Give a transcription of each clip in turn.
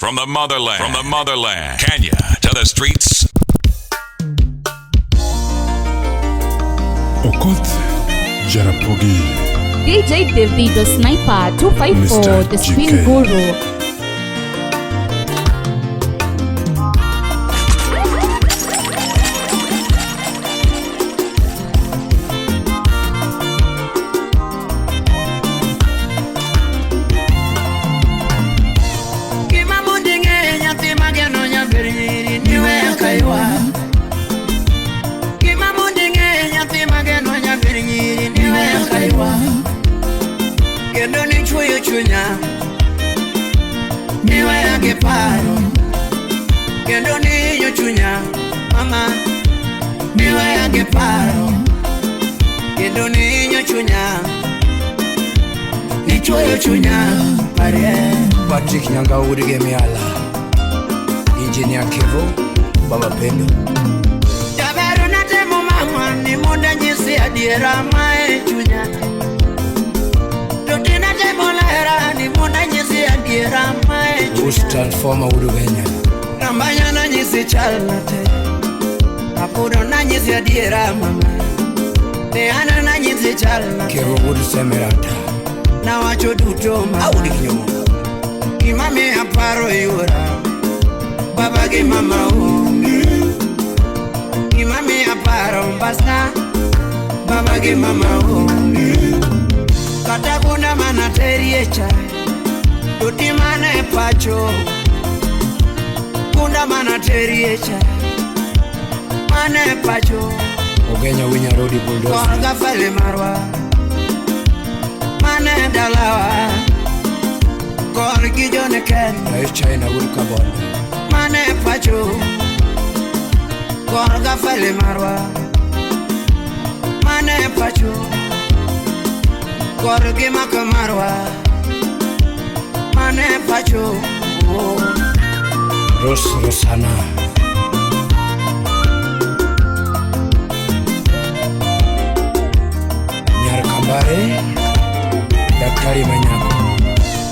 From the motherland, from the motherland, Kenya to the streets. Okoth Jarapogi. DJ Davido Sniper 254, Mr. the Spin GK. Guru. Gima mondo ing'e nyathi mageno nyaber nyiri ni weyo ka ywak. Gima mondo ing'e nyathi mageno nyaber nyiri ni weyo ka ywak. Kendo nichwoyo chunya niweya gi paro. Kendo nihinyo chunya mama niweya gi paro. Kendo nihinyo chunya nichwoyo chunya parie. Patrick Nyanga Wuod Miala, Engineer Kevo, Baba Pendo. Jaber natemo mama ni mondo anyisi adiera mae chunya. To tina temo lera ni mondo anyisi adiera mae Bruce chunya. Transformer Wuod Kenya. Rambanya nanyisi chal nate. Apudo nanyisi adiera mama. Ne an nanyisi chal nate. Kevo Wuod Semerata. Nawacho duto mama. Audi Kinyomo. Gima miyo aparo yuora. Baba gi mama onge. Gima miyo aparo mbasna. Baba gi mama onge. Kata gunda mana terie cha. Duti mana e pacho. Gunda mana terie cha. Mana e pacho. Ogenya Winya Rodi Bulldozer. Korga fale marwa. Mana e dalawa. Korgi jone ken. Rais China Wuod Kabondo. Mane pacho korga fale marwa mane pacho korgi maka marwa mane pacho oh. Rose Rosana. Nyar Kambare, Daktari Manyako.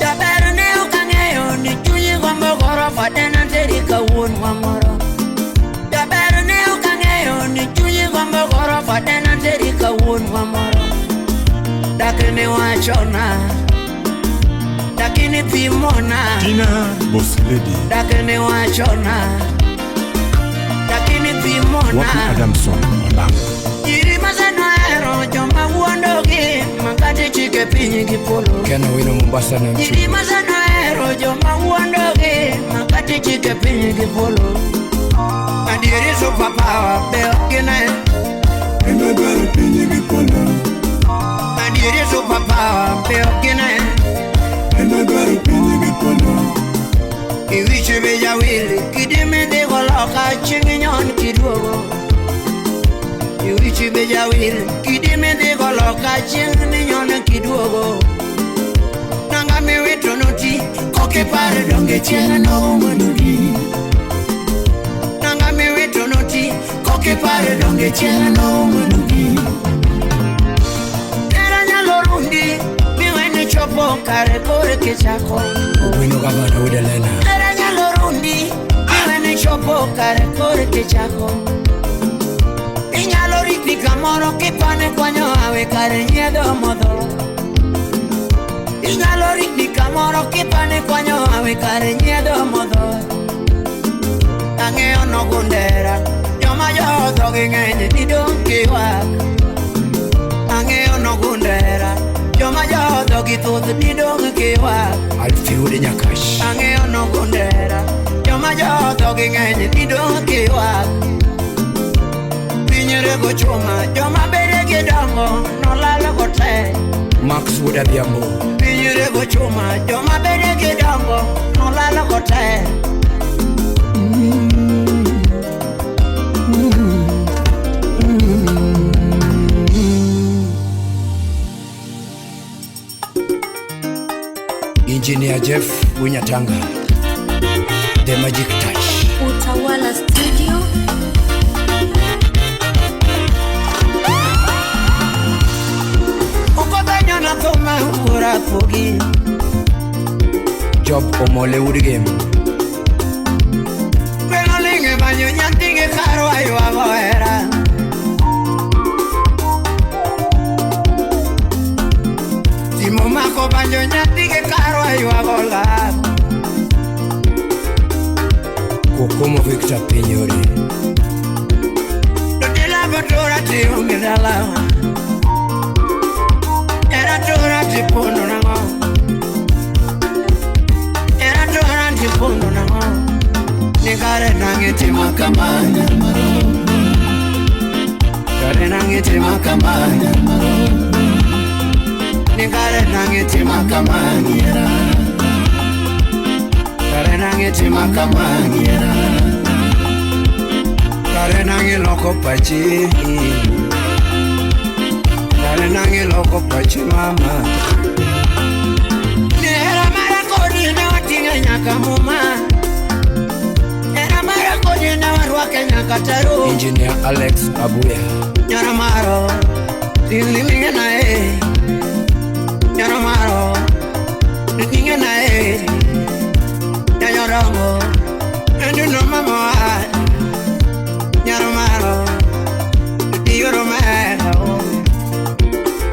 Jaber ne ok ang'eyo ni chunyi gombo gorofa dena teri ka wuonwa moro. Jaber ne ok ang'eyo ni chunyi gombo gorofa dena teri ka wuonwa moro. Dak ne wachona, dak ni pimona. Tina Boss Lady. Dak ne wachona, dak ni Wapi pimona. Adamson Olang. Nyiri masenohero joma wuondogi makati chike piny gi polo. Ken Owino Mombasa na Mchu. Nyiri masenohero joma wuondogi makati chike piny gi polo. Adieri super power be ok gine. Kendo dwaro piny gi polo. Adieri super power be ok gine. Kendo dwaro piny gi polo. Iwichi be jawil kidi midhi go loka chieng' nyon kiduogo. Iwichi be jawil kidi midhi go loka chieng' ninyon kiduogo. Nanga miwito noti kokipar donge chieng' nomonugi. Nanga miwito noti kokipar donge chieng' nomonugi. Hera nyalo rundi miweni chopo kare kore kichako. Owino Gavana Wuod Elena. Hera nyalo rundi miweni chopo kare kore kichako. Inyalo rikni kamoro kipane kwanyo awe kare nyiedho modho. Inyalo rikni kamoro kipane kwanyo awe kare nyiedho modho. Ang'eyo nogundera joma jodho gi ng'eny didong' kiywak. Ang'eyo nogundera joma jodho gi thoth didong' kiywak. Alfie Wuod Nyakash. Ang'eyo nogundera joma jodho gi ng'eny didong' kiywak. Piny rego chuma joma bede gi dongo nolal go te. Max Wuod Adhiambo. Piny rego chuma joma bede gi dongo nolal go te. Engineer Jeff Winyatanga. The Magic Touch. Utawala Studio. Okodhanyo na thuma wuora pogi. Job Omole Wuod Gem. Okumo Victor Pinyori. Dotela botora ti onge dalawa. Era tora ti pondo nango. Era tora ti pondo nango. Nikare nange ti makamanya maro. Kare nange ti makamanya maro. Nikare nange ti makamanya. Kare nange ti makamanya. Kare nange loko pachi. Kare nange loko pachi mama. Era mara kodi na watinga nyaka muma. Era mara kodi na warwake nyaka taru. Engineer Alex Abuya. Nyara maro tilinga na e. Nyara maro tilinga na e. Nyarongo endu no mama. Nyara maro yoro maro.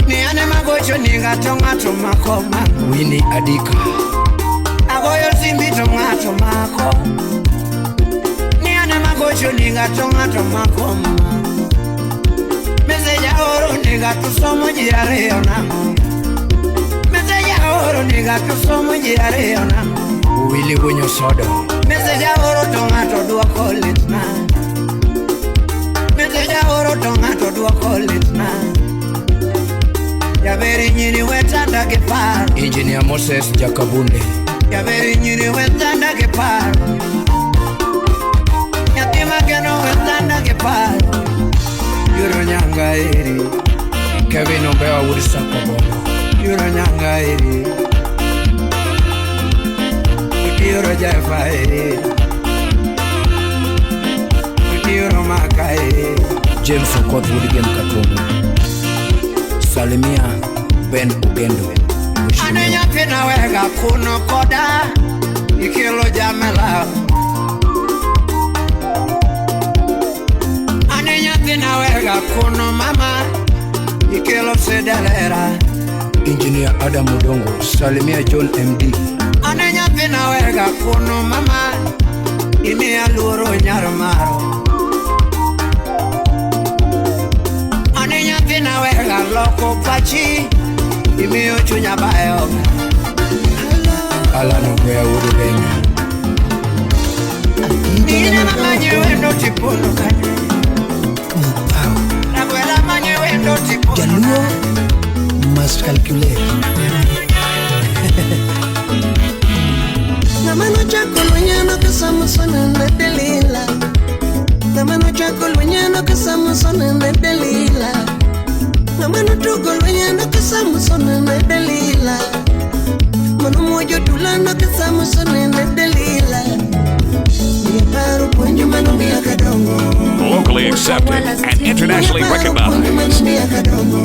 Ni ane magocho ni gato ngato mako mako. Winnie Adika. Agoyo simbi to ngato mako. Ni ane magocho ni gato ngato mako mama. Mese ya oro ni gato somo jirare onamo. Mese ya oro ni gato somo jirare onamo. Willy Winyo Sodo. Mese ya oro to ngato duoko litna. Mese ya oro to ngato duoko litna. Yaberi nyiri wetanda ke paro. Engineer Moses Jakabunde. Yaberi nyiri wetanda ke paro. Nyathi mageno wetanda ke paro. Yuro nyanga eri. Kevin Ombewa wuod Sakobono. Yuro nyanga eri. Yuro jefa eri. Yuro maka eri. James Okoth wuod Gem Katungu. Salimia Ben Ugendo. Ane nyathi na wega kuno koda ikelo jamela. Ane nyathi na wega kuno mama ikelo sedelera. Engineer Adam Odongo. Salimia John MD. Ane nyathi na wega kuno mama imiya luoro nyar maro. Ane nyathi na wega loko pachi imiyo chunya bayo. Alan Ogweya wuod Kenya. Nina manye wendo tipondo kanyo. Nakwela manye wendo tipondo. Jaluo must calculate. Ng'ama nochako lwenyano ka Samson ne Delila. Ng'ama nochako lwenyano ka Samson ne Delila. Ng'ama notugo lwenyano ka Samson ne Delila. Mano muojo tulano ka Samson ne Delila. Miya paro puonjo mano miya kadongo. Locally accepted and internationally recognized. Miya kadongo.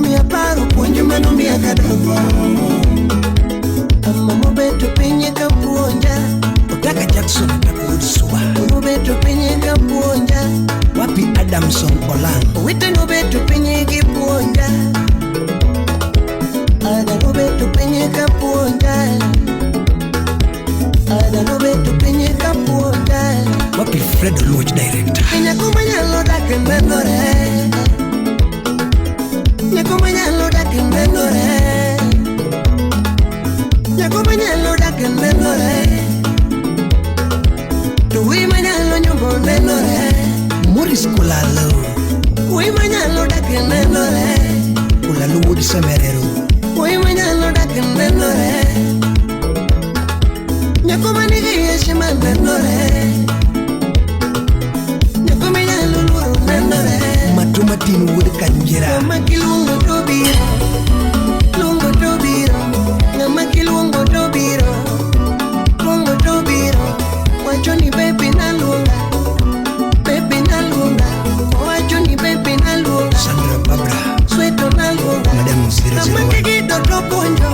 Miya paro puonjo mano miya kadongo. Mama mobeto piny ka puonja. Otaka Jackson Otaka wuod Suba. Mobeto piny ka puonja. Wapi Adamson Olang. Owete nobeto piny gi puonja. Ada nobeto piny ka puonja. Ada nobeto piny ka puonja. Wapi Fred Oluoch director. Nyako manyalo dak nenore. Nyako manyalo dak nenore. Nyako manyalo dak nenore. To wi manyalo nyombo nenore. Morris Kulalo. Wi manyalo dak nenore. Kulalo wuod Semerero. Wi manyalo dak nenore. Nyako manigi heshima nenore. Nyako minyalo luoro nenore. Matu matin wuod Kanjira. Ng'ama kiluongo to biro. Luongo to biro. Ng'ama kiluongo to biro. Luongo to biro. Wacho ni baby naluonga. Baby naluonga. Owacho ni baby naluonga. Sandra Babra. Sweto naluonga. Madam 001. Ng'ama kigido to puonjo.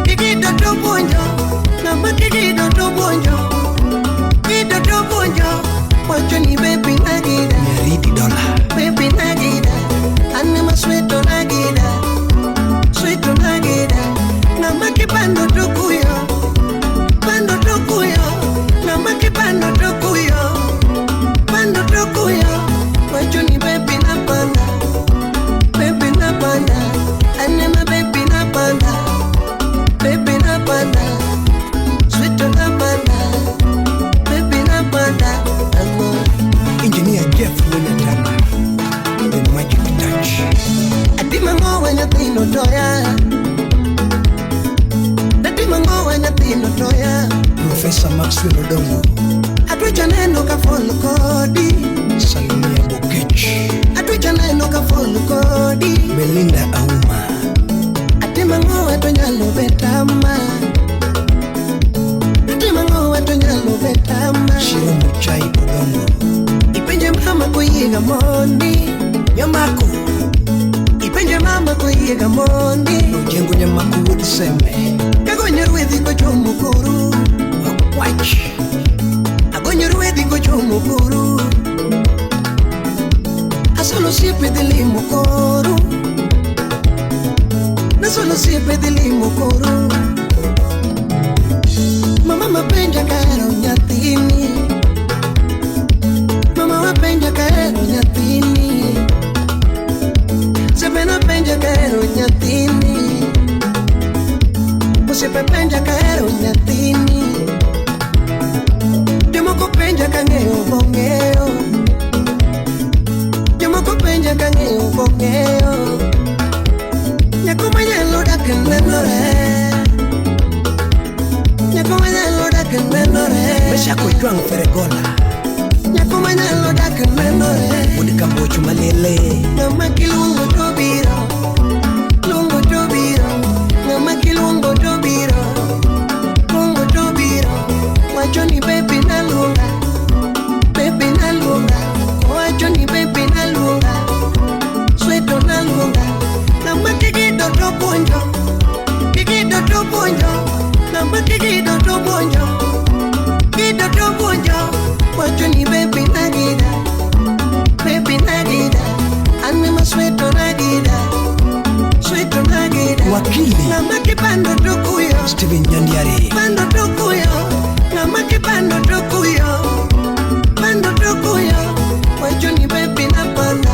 Kigido to puonjo. Ng'ama kigido to puonjo. Kido to puonjo. Wacho ni baby nagida. Nyaridi Dola. Baby nagida. An ema sweto nagida. Sweto nagida. Ng'ama kipando to kuyo. Pando to kuyo. Maxwell Odongo. Atwecha neno ka fol kodi. Salimia Bokech. Atwecha neno ka fol kodi. Belinda Auma. Atima ng'owa to nyalo betama. Atima ng'owa to nyalo betama. Shiro Muchai Odongo. Ipenje mama koyiega mondi. Nyamako. Ipenje mama koyiega mondi. Ojengo Nyamako wuod Seme. Kagonyo rwedhi kochomo koru. Okwach. Agonyo rwedhi kochomo koru. Asolo osiepe dhi limo koru. Nasolo osiepe dhi limo koru. Mama mapenja kahero nyathini. Mama wapenja kahero nyathini. Osiepe napenja kahero nyathini. Osiepe penja kahero nyathini. Jomoko penja kang'eyo bong'eyo. Jomoko penja kang'eyo bong'eyo. Nyako manyalo dak nenore. Nyako manyalo dak nenore. Meshak Ojwang Feregola. Nyako manyalo dak nenore. Wuod Kambocho Malele. Ng'ama kiluongo to biro. Luongo to biro. Ng'ama kiluongo to biro. Luongo to biro. Wacho ni baby naluonga. Baby naluonga. Owacho ni baby naluonga. Sweto naluonga. Ng'ama kigido to puonjo. Kigido to puonjo. Ng'ama kigido to puonjo. Gido to puonjo. Wacho ni baby nagida. Baby nagida. An ema sweto nagida. Sweto nagida. Wakili. Ng'ama kipando to kuyo. Steven Nyandiare. Pando to kuyo. Ng'ama kipando to kuyo. Pando to kuyo. Wacho ni baby napanda.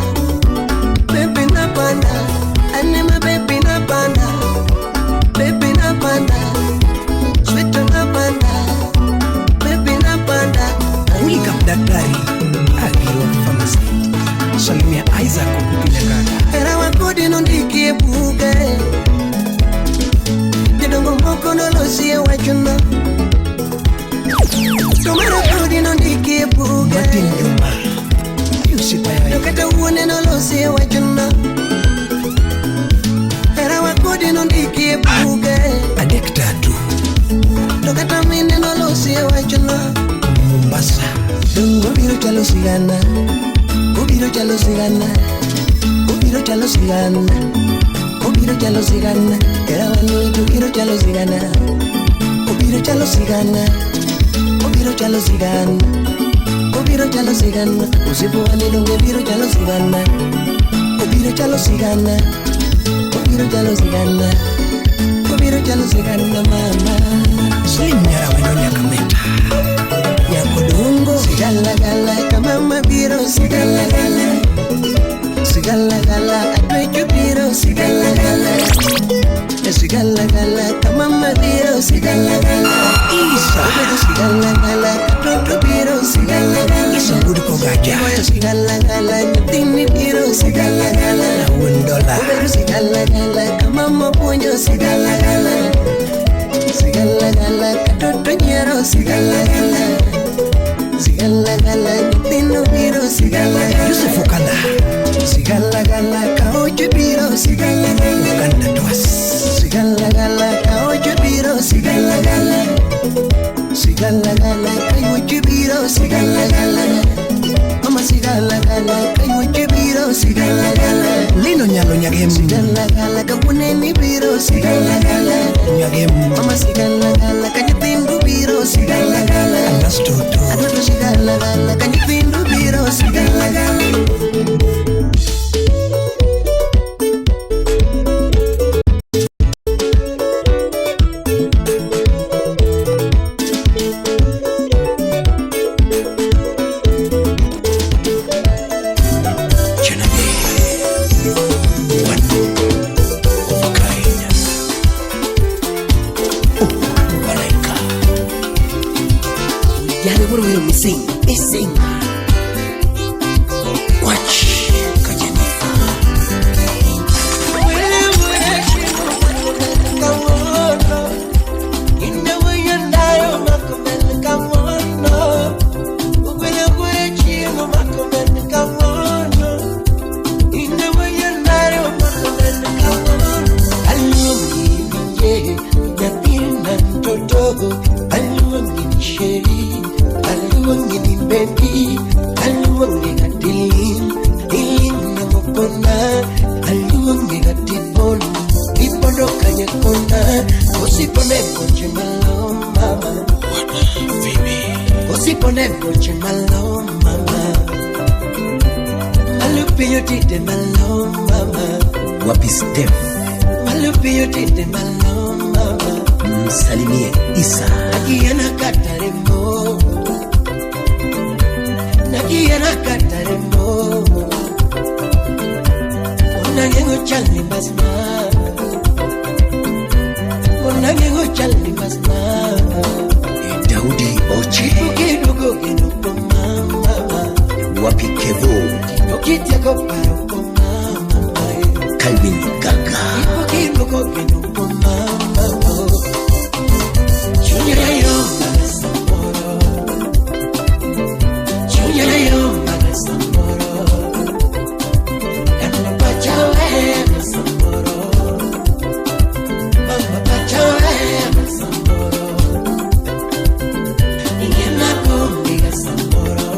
Baby napanda. An ema baby napanda. Baby napanda. Sweto napanda. Baby napanda. William Daktari. Agiro Pharmacy. Salimia Isaac Ogutu Nyakata. Hera wakodi nondiki e buge. Jodongo moko nolosi e wachno. To mara kodi nondiki e buge. Martin Juma. Yusuf To Ayayi. kata wuone nolosi e wachno. Hera wakodi nondiki e buge. Adek tatu. To kata mine nolosi e wachno. Mombasa. Dongo biro chalo sigana. Obiro chalo sigana. Obiro chalo sigana. Obiro chalo sigana. Hera wani to biro chalo sigana. Obiro chalo sigana. Obiro chalo sigana. Obiro chalo sigana. Osiepo wani donge biro chalo sigana. Obiro chalo sigana. Obiro chalo sigana. Obiro chalo sigana mama. Slim Nyarawendo Nyakameta. Nyakodongo sigalagala kamama biro sigalagala. Sigalagala atwecho biro sigalagala. Sigalagala kamama biro sigalagala. Isa. Obedo sigalagala katoto biro sigalagala. Isa Wuod Kogaja. Igoyo sigalagala nyathini biro sigalagala. Wuon Dola. Obedo sigalagala kamama puonjo sigalagala. Sigalagala katoto nyiero sigalagala. Sigalagala nyithindo biro sigalagala. Yusuf Okanda. Sigalagala kaoche biro sigalagala. Okanda Twas. Sigalagala kaoche biro sigalagala. Sigalagala kayuoche biro sigalagala. Mama sigalagala kayuoche biro sigalagala. Lino Nyalo Nyagem. Sigalagala kawuoneni biro sigalagala. Nyagem. Mama sigalagala ka nyithindo biro sigalagala. Anas Toto. Adwaro sigalagala ka nyithindo biro sigalagala. Chenage. One of a kind. Oh, Malaika. Yale boro wero missing, missing. Kwach. Kajenifa. Kawuono, in the way you die, sheri, aluongi ni baby, aluongi katilim, ilim na mokona, aluongi katipon, ipondo kanye kona, osipone koche malo mama. Osipone koche malo mama. Malupiyo tite malo mama. Wapi Steph? Malupiyo tite malo mama. Msalimie Isa. Nakiana kataremo. Nakiana kataremo. Onangengo chali basma. Onangengo chali basma. Daudi Oche. Kidugo kidugo mama. Wapi Kevo? Okitiako paroko mama. Calvin Gaga. Kidugo kidugo mama. Chunya yo magasamboro. Chunya yo magasamboro. Nano pachawe magasamboro. Mama pachawe magasamboro. Ingena kumbiga samboro.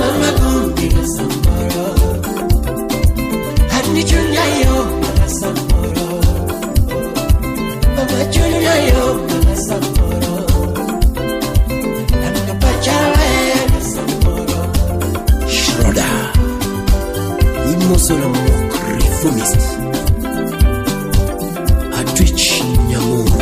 Mama kumbiga samboro. Hani chunya yo magasamboro. Mama chunya yo magasamboro. Nano pachawe magasamboro. Schroeder. Imosola Mok Reformist. Atwich Nyamoro.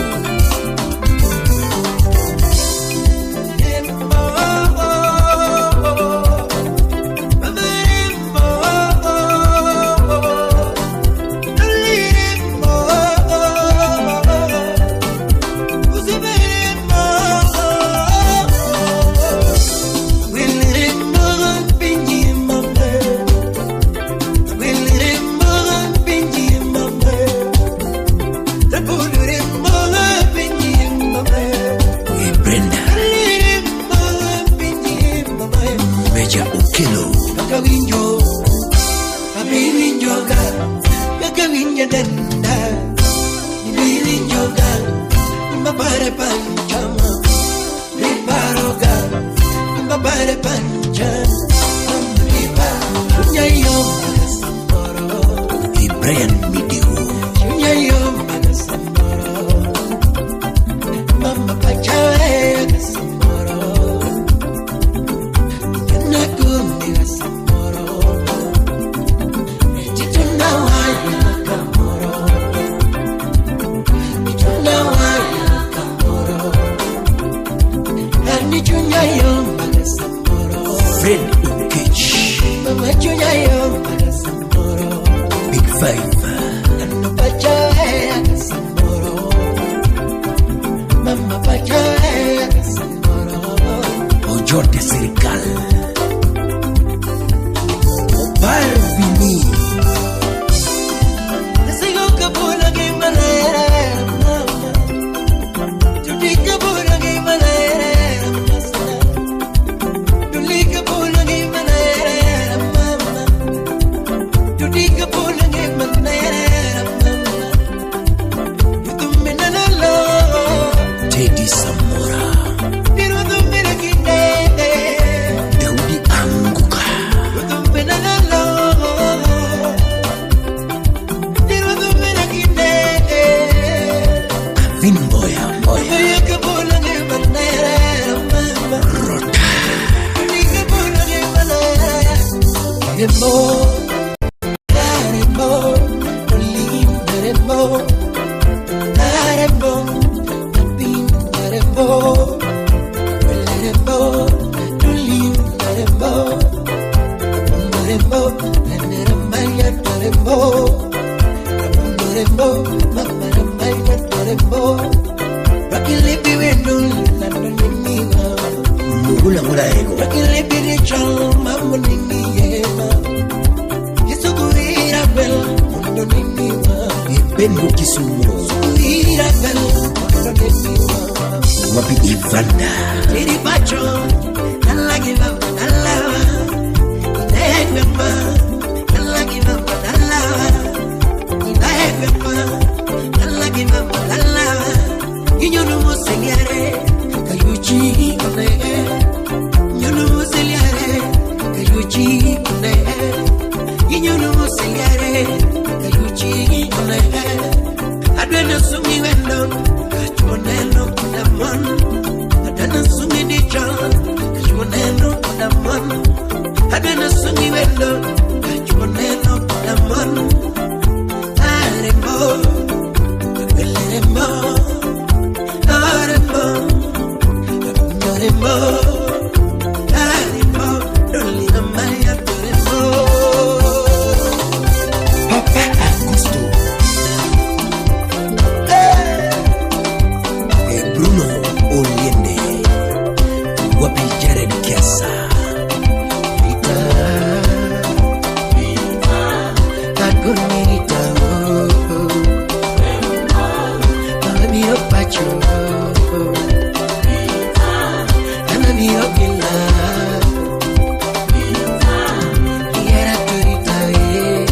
Brenda. Meja Okelo. Brian Midiwo. Fred Okech. Big Five. Ojote Serikal. Opar Vini. Teddy Samora. Daudi Anguka. Avin Mboya Mboya. Rota. Mugula mula ego. Ibengo Kisumu. Wapi Ivanda. Inyono moseliare kayuchi one. Inyono moseliare kayuchi one. Inyono moseliare kayuchi one. Adwena sumi wendo kachuoneno kudamon. Adwena sumi dicho kachuoneno kudamon. Adwena sumi wendo kachuoneno kudamon. Arembo, arembo, arembo, arembo, arembo, dolina maya arembo. Papa Augusto. E Bruno Oliende. Wapi Jared Kiasa. Rita, Rita, Rita, Mami opacho, Anami okila, Yera turita e,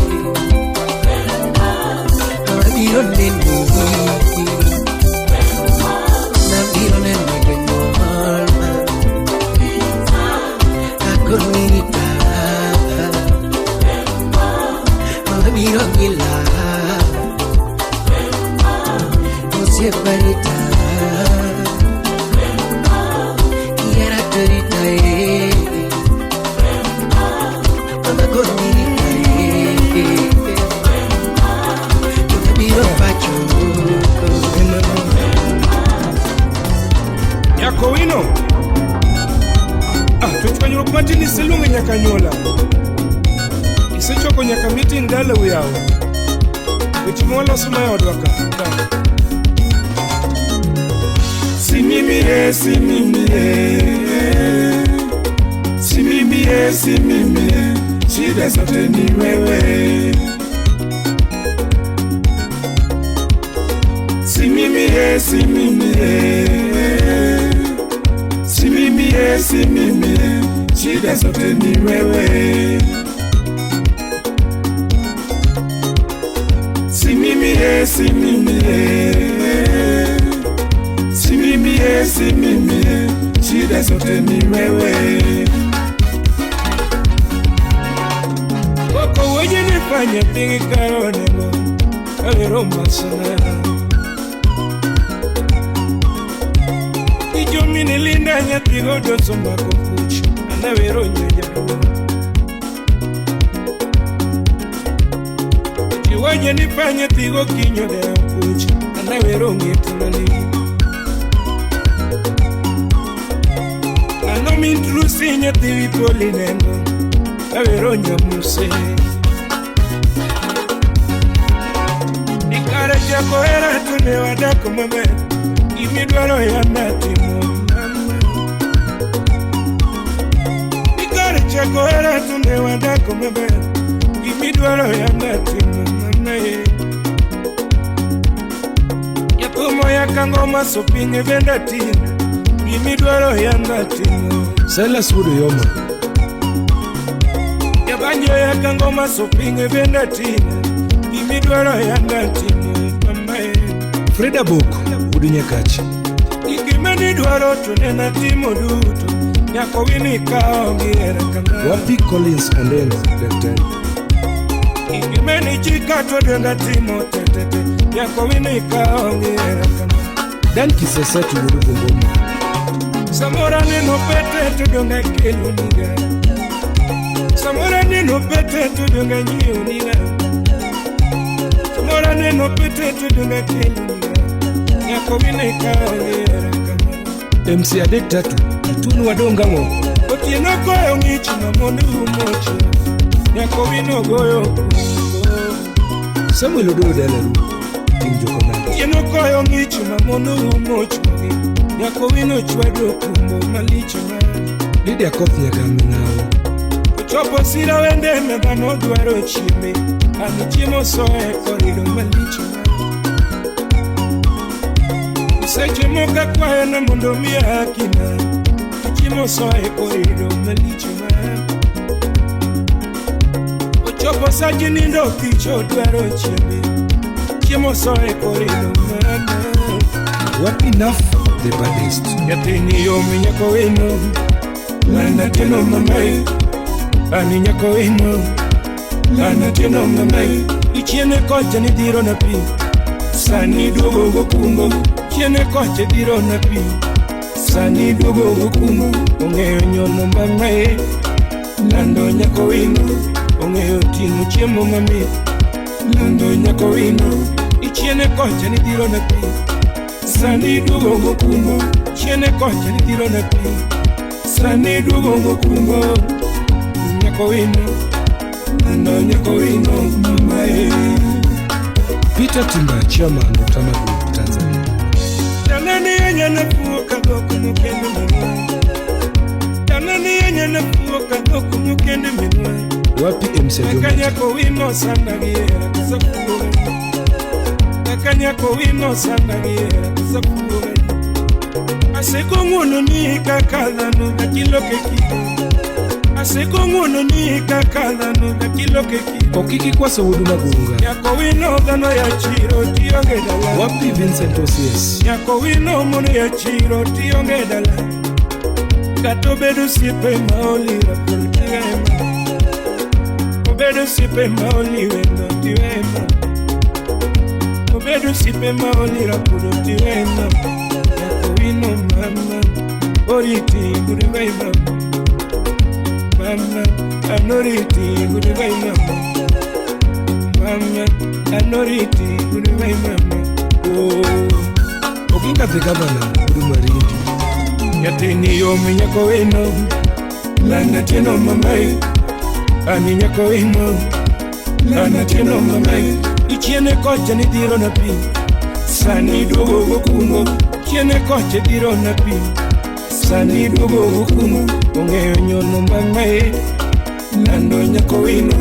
Mami oneni, Nami oneni jonyorma, Akonita, Mami okila. Separita, yera torita e, mama gonita e, biro pacho. Nyako wino, ah, tuchwanyruok matin iseluongo nyaka anyuola. Isechoko nyaka meeting dalau yawa. Weche mwaloso ma e odwa ka. Si mimi e, si mimi e, si mimi e, si mimi e, shida zote ni wewe. Si mimi e, si mimi e, si mimi e, si mimi e, shida zote ni wewe. Si mimi e, si mimi e, si mimi e, si mimi e, shida zote ni wewe. Koko wenye nifanye pingi karonego, awero masana. Ijo mini linda nyathi godo somako kuch, anawero nyajaduong'. Iwenye nifanye thigo kinyo dewo kuch, anawero ng'et mani. Ano mintrusi nyathi wipoli nengo, awero nyamuse. Nikare chako hera to ne wadak maber, gimidwaro yanda timo mama. Nikare chako hera to ne wadak maber, gimidwaro yanda timo mama ye. Jathum oyaka ngoma so pinye bende tin, gimidwaro yanda timo. Silas Wuod Oyoma. Jabanjo yaka ngoma so pinye bende tin, gimidwaro yanda timo mama ye. Frida Boko, Wuod Nyakach. Gima nidwaro to nena timo duto, nyako wini kawo gi hera kama. Wapi Collins Ondengo, daktari. Gima nichika to donga timo tetete, nyako wini kawo gi hera kama. Dan Kisesetu Wuod Bungoma. Samora neno pete to donga kelo niga. Samora neno pete to donga nyiewo niga. Samora neno pete to donga kelo niga. Nyako wini kawo gi hera kama. MC Adek Tatu, Itun wadonga ngo. Otieno goyo ng'ich ma mon umocho, nyako wino goyo kumbo. Samuel Odoyo Dalaru, Ting Jokonade. Otieno goyo ng'ich ma mon umocho, nyako wino chwado kumbo malich ma. Lydia Koth Nyakang'awo. Ochopo sira wende me dhano dwaro chieme, an chiemo soe korido malich ma. Seche moko akwayo na mondo miya hakina, chiemo soe korido malich ma. Ochopo sa ji nindo kich odwaro chieme, chiemo soe korido mama. Wapi enough the baddest. Nyathini yom nyako wino, landa tieno mamai. Ani nyako wino, landa tieno mamai. Ichiene kocha ni dhiro na pi, sani duogo gokumbo. Chiene kocha dhiro na pi, sani duogo gokumbo. Ong'eyo nyono mamai, lando nyako wino. Ong'eyo ting'o chiemo mamit, lando nyako wino. Ichiene kocha ni dhiro na pi, sani duogo gokumbo. Chiene kocha ni dhiro na pi, sani duogo gokumbo. Nyako wino, lando nyako wino mamae. Peter Timba, chairman of Tama Group, Tanzania. Tanani anyana fuo kadoko mukende minwa. Tanani anyana fuo kadoko mukende minwa. Wapi MC Jometa. Kanyako wino sana giera kusafuo. Kanyako wino sana giera kusafuo. Aseko ng'uono ni kaka dhano nakiloke kido. Aseko ng'uono ni kaka dhano nakiloke kido. Okiki kwaso wudu magunga. Nyako wino dhano ya chiro tionge dala. Wapi Vincent OCS. Nyako wino mono ya chiro tionge dala. Kata obedo osiepe ma olira pod tiwema. Obedo osiepe ma oliwendo tiwema. Obedo osiepe ma olira pod tiwema. Nyako wino mama oriti goodbye mama. Mama anoriti goodbye mama. Mama anoriti goodbye mama. Oh. Oginga the governor, Wudu Marindi. Nyathini yom nyako wino, landa tieno mamai. Ani nyako wino, landa tieno mamai. Ichiene kocha ni dhiro na pi, sani duogo gokumbo. Chiene kocha dhiro na pi, sani duogo gokumbo. Ong'eyo nyono mamai, lando nyako wino.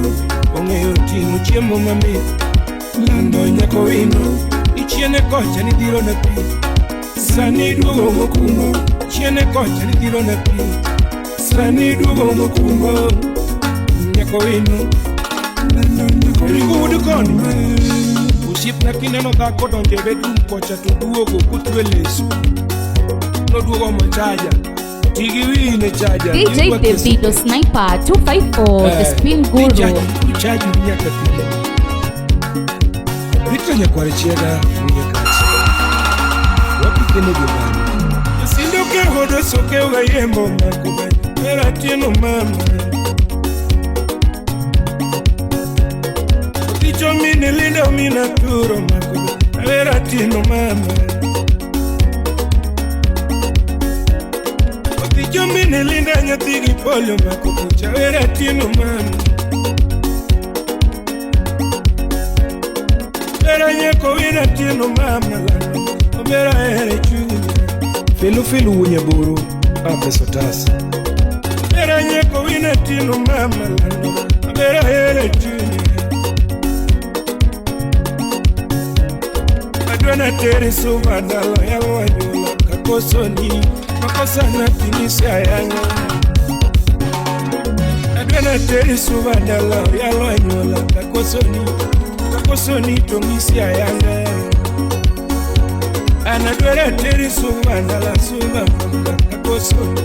Ong'eyo ting'o chiemo mamit, lando nyako wino. Ichiene kocha ni dhiro na pi, sani duogo gokumbo. Chiene kocha ni dhiro na pi, sani duogo gokumbo. Nyako wino, ringo wuod koni. Osiepna kineno dhako donjo e bedroom kocha to duogo kotwe leso. Noduogo mochaja. Ti gi wiyi ne chaja. DJ Davido Sniper 254, the spin guru. Chaji nyaka pile. Victor Nyakware Chiega, Wunyakachi. Wapi Kennedy Obama. Sindo ke hodo soke wayembo makuba. Era tieno mama. Ticho mini linda mina turo makuba. Era tieno mama. Ticho mini linda nyathigi polio makuba. Era tieno mama. Era nyako wira tieno mama lano. Obera ere chunya. Felu felu wunyaburu, apeso tas. Obera nyako wira tieno mama lano. Obera ere chunya. Adwana tere suba dalo ya wanyula kakosoni. Makosa na tinisi ayanya. Adwana tere suba dalo ya wanyula kakosoni. Kakosoni tongisi ayanya. Anadwera teri suba dala suba kakosoni.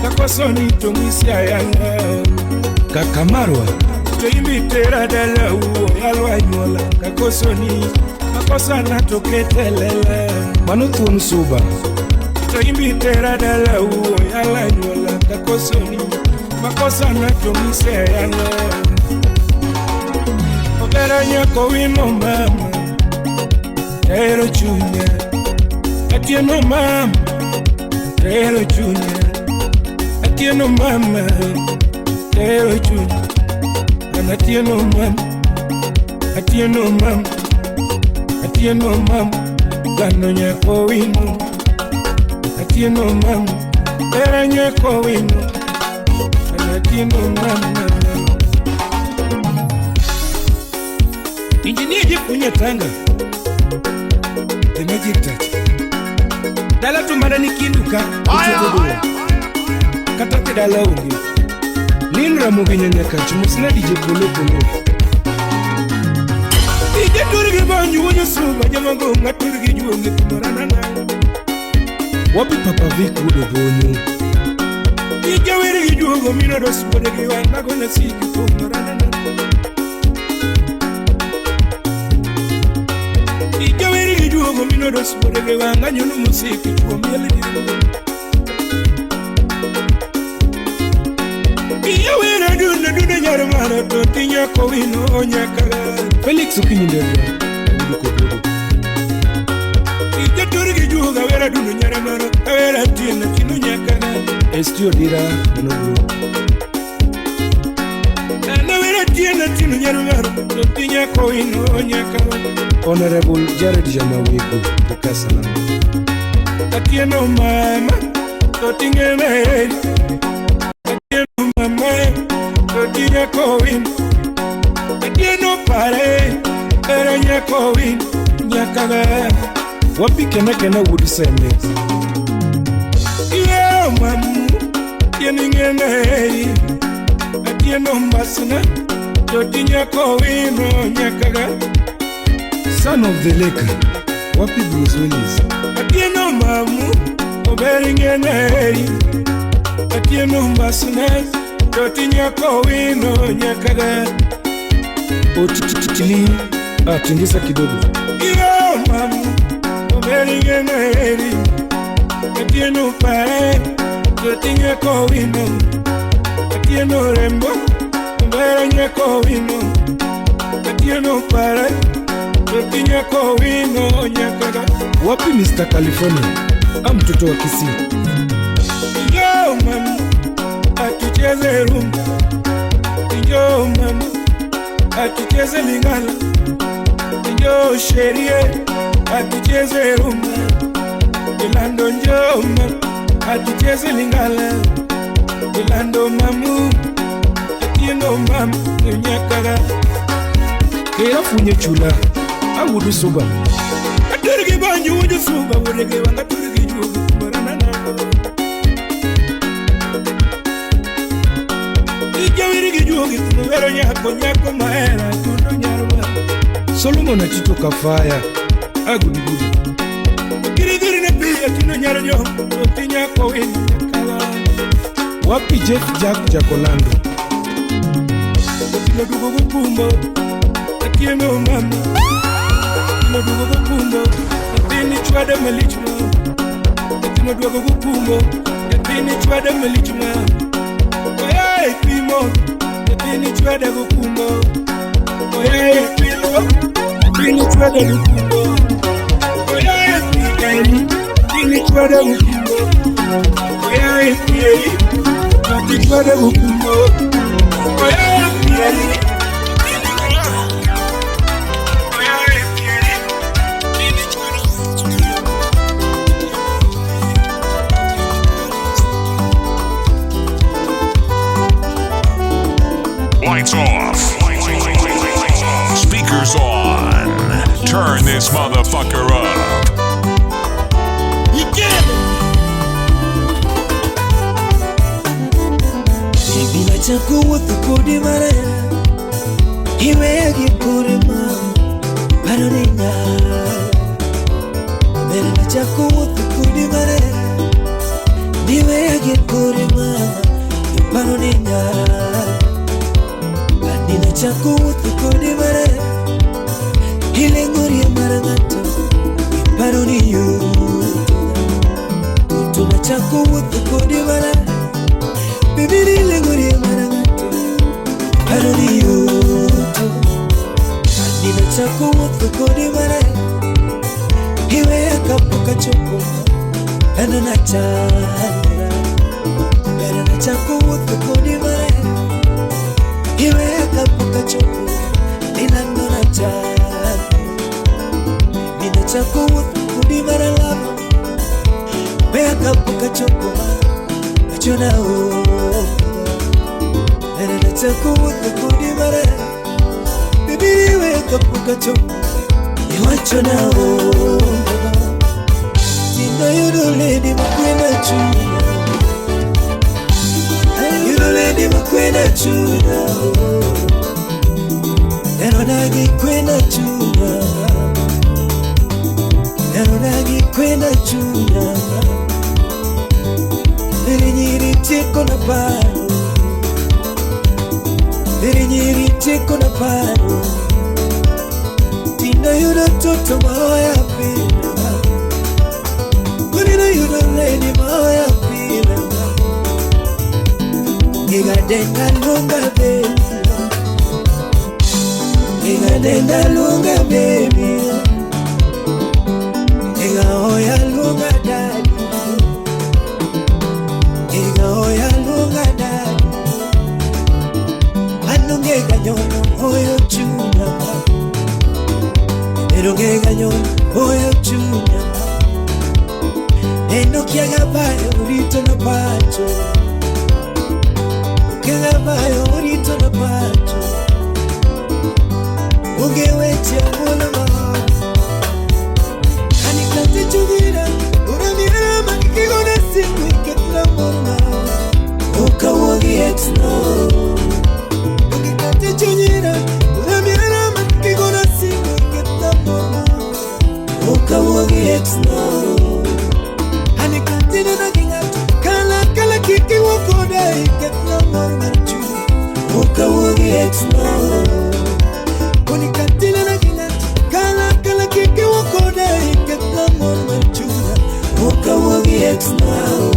Kakosoni tongisi ayanya. Kakamarwa. Toimbi tera dala uo ya wanyula kakosoni. Makosa na toketelele. Mano thuon suba. Toimbi tera dala uo ya wanyula kakosoni. Makosa na tongisi ayanya. Obera nyako wino mama, tero chunya. Atieno mama, tero chunya. Atieno mama, tero chunya. Atieno mama, atieno mama, atieno mama. Lando nyako wino. Atieno mama, obera nyako wino. Atieno mama. Engineer Jeff Tanga, The Magic Touch. Dala to mana ni kinduka, uchogo. Kata te dala onge. Lin Ramogi Nyanyakach, mosna DJ Polo Polo. DJ turgi banyu wonyo suba jamago ngaturgi juonge timorana. Wapi Papa Vic wuod Obonyo. Ijawere gi juogo mino dos wuode gi wang' agona siki thum ranana. Ijawere gi juogo mino dos wuode gi wang' anyono musiki chuo miel diri. Ijawere duna duna nyar mara to tinya kowino onyakaga. Felix Okinyi Ndegwa wuod Kogodo. Ijatur gi juogo awera duna nyar mara awera tieno tino nyakaga. Estio Dira Manobro. Anawera tieno tino nyar mara to tinya kowino onyakaga. Honorable Jared Jamawego Bukasalam. Atieno mama to tingene. Atieno mama to tinya kowino. Atieno pare era nyakowino nyakaga. Wapi kena kena wuod seme. Yeah mamu tieningene. Atieno mbasna to tinya kowino nyakaga. Son of the lake, wapi Bruce Willis. Atieno mamu oberingene. Atieno mbasna to tinya kowino nyakaga. Otitili atingisa kidogo. Yeah mamu oberingene. Atieno pare to tinya kowino. Atieno rembo oberingene kowino. Atieno pare to tinya kowino nyakaga. Wapi Mr. California amtoto wa Kisii. Yo mama atucheze rumba. Yo mama atucheze lingala. Yo sherie atucheze rumba. Ilando njo mama atucheze lingala. Ilando mamu atiendo mamu nyakaga. Kera funye chula awudu suba. Aturgi banyu wudu suba wurege wanga turgi jugu maranana. Ijawiri jugu wero nyako nyako maera tundo nyarwa. Solomon Atito Kafaya agudi gudi. Kirigiri ne pia tino nyaro nyo tinya ko wino kala. Wapi Jeff Jack Jakolando. Tino dugo gukumbo atieno mama. Tino dugo gukumbo atini chwada malichma. Tino dugo gukumbo atini chwada malichma. Oye pimo atini chwada gukumbo. Oye pimo atini chwada gukumbo. Oye pimo atini chwada gukumbo. Oye pimo atini chwada gukumbo. Oye pimo. Lights off. Speakers on. Turn this motherfucker up. You get it. Baby, let's go with the good man. He will get good man. Paronina. Baby, let's go with the good man. He will get good man. Paronina. Nina chako wuotho mara Ilengori mara ng'ato Iparo ni yuto Tuto na chako wuotho kodi mara Baby ilengori mara ng'ato Iparo ni yuto Nina chako wuotho kodi mara Iweya kapok achopo Dhano na chandra Bero na chako wuotho kodi mara Iweya kapok achopo Nilando na chandra Nina chako wuotho kodi mara lamo Weya kapok achopo Achona onge Bero na chako wuotho kodi mara Baby iweya kapok achopo Iwacho na onge Tinda yudo lady makwena chunya Yudo lady makwena chunya Neno nagi kwena chunya Neno nagi kwena chunya. tieko na paro. Beri nyiri tieko na paro. Tindo yudo toto maoya pile. Kunino yudo lady maoya pile. Ngiga denga lunga baby. Ngiga denga lunga baby. Ngiga oya lunga daddy. Ngiga oya lunga daddy. Anu ngiga nyono oyo chunya. Pero ngiga nyono oyo chunya. Eno kiaga bayo rito na pacho. Kiaga bayo rito na pacho. Unge weche mwana ma. Anikate chugira, unamira makikigona simu iketla mwana. Ukawagi ex no. Ungekate chugira, unamira makikigona simu iketla mwana. Ukawagi ex no. Anikate na gingato, kala kala kiki wakoda iketla mwana chu. Ukawagi ex no. Unikatile na gingato, kala kala kiki wakoda iketla mwana chu. Ukawagi ex no.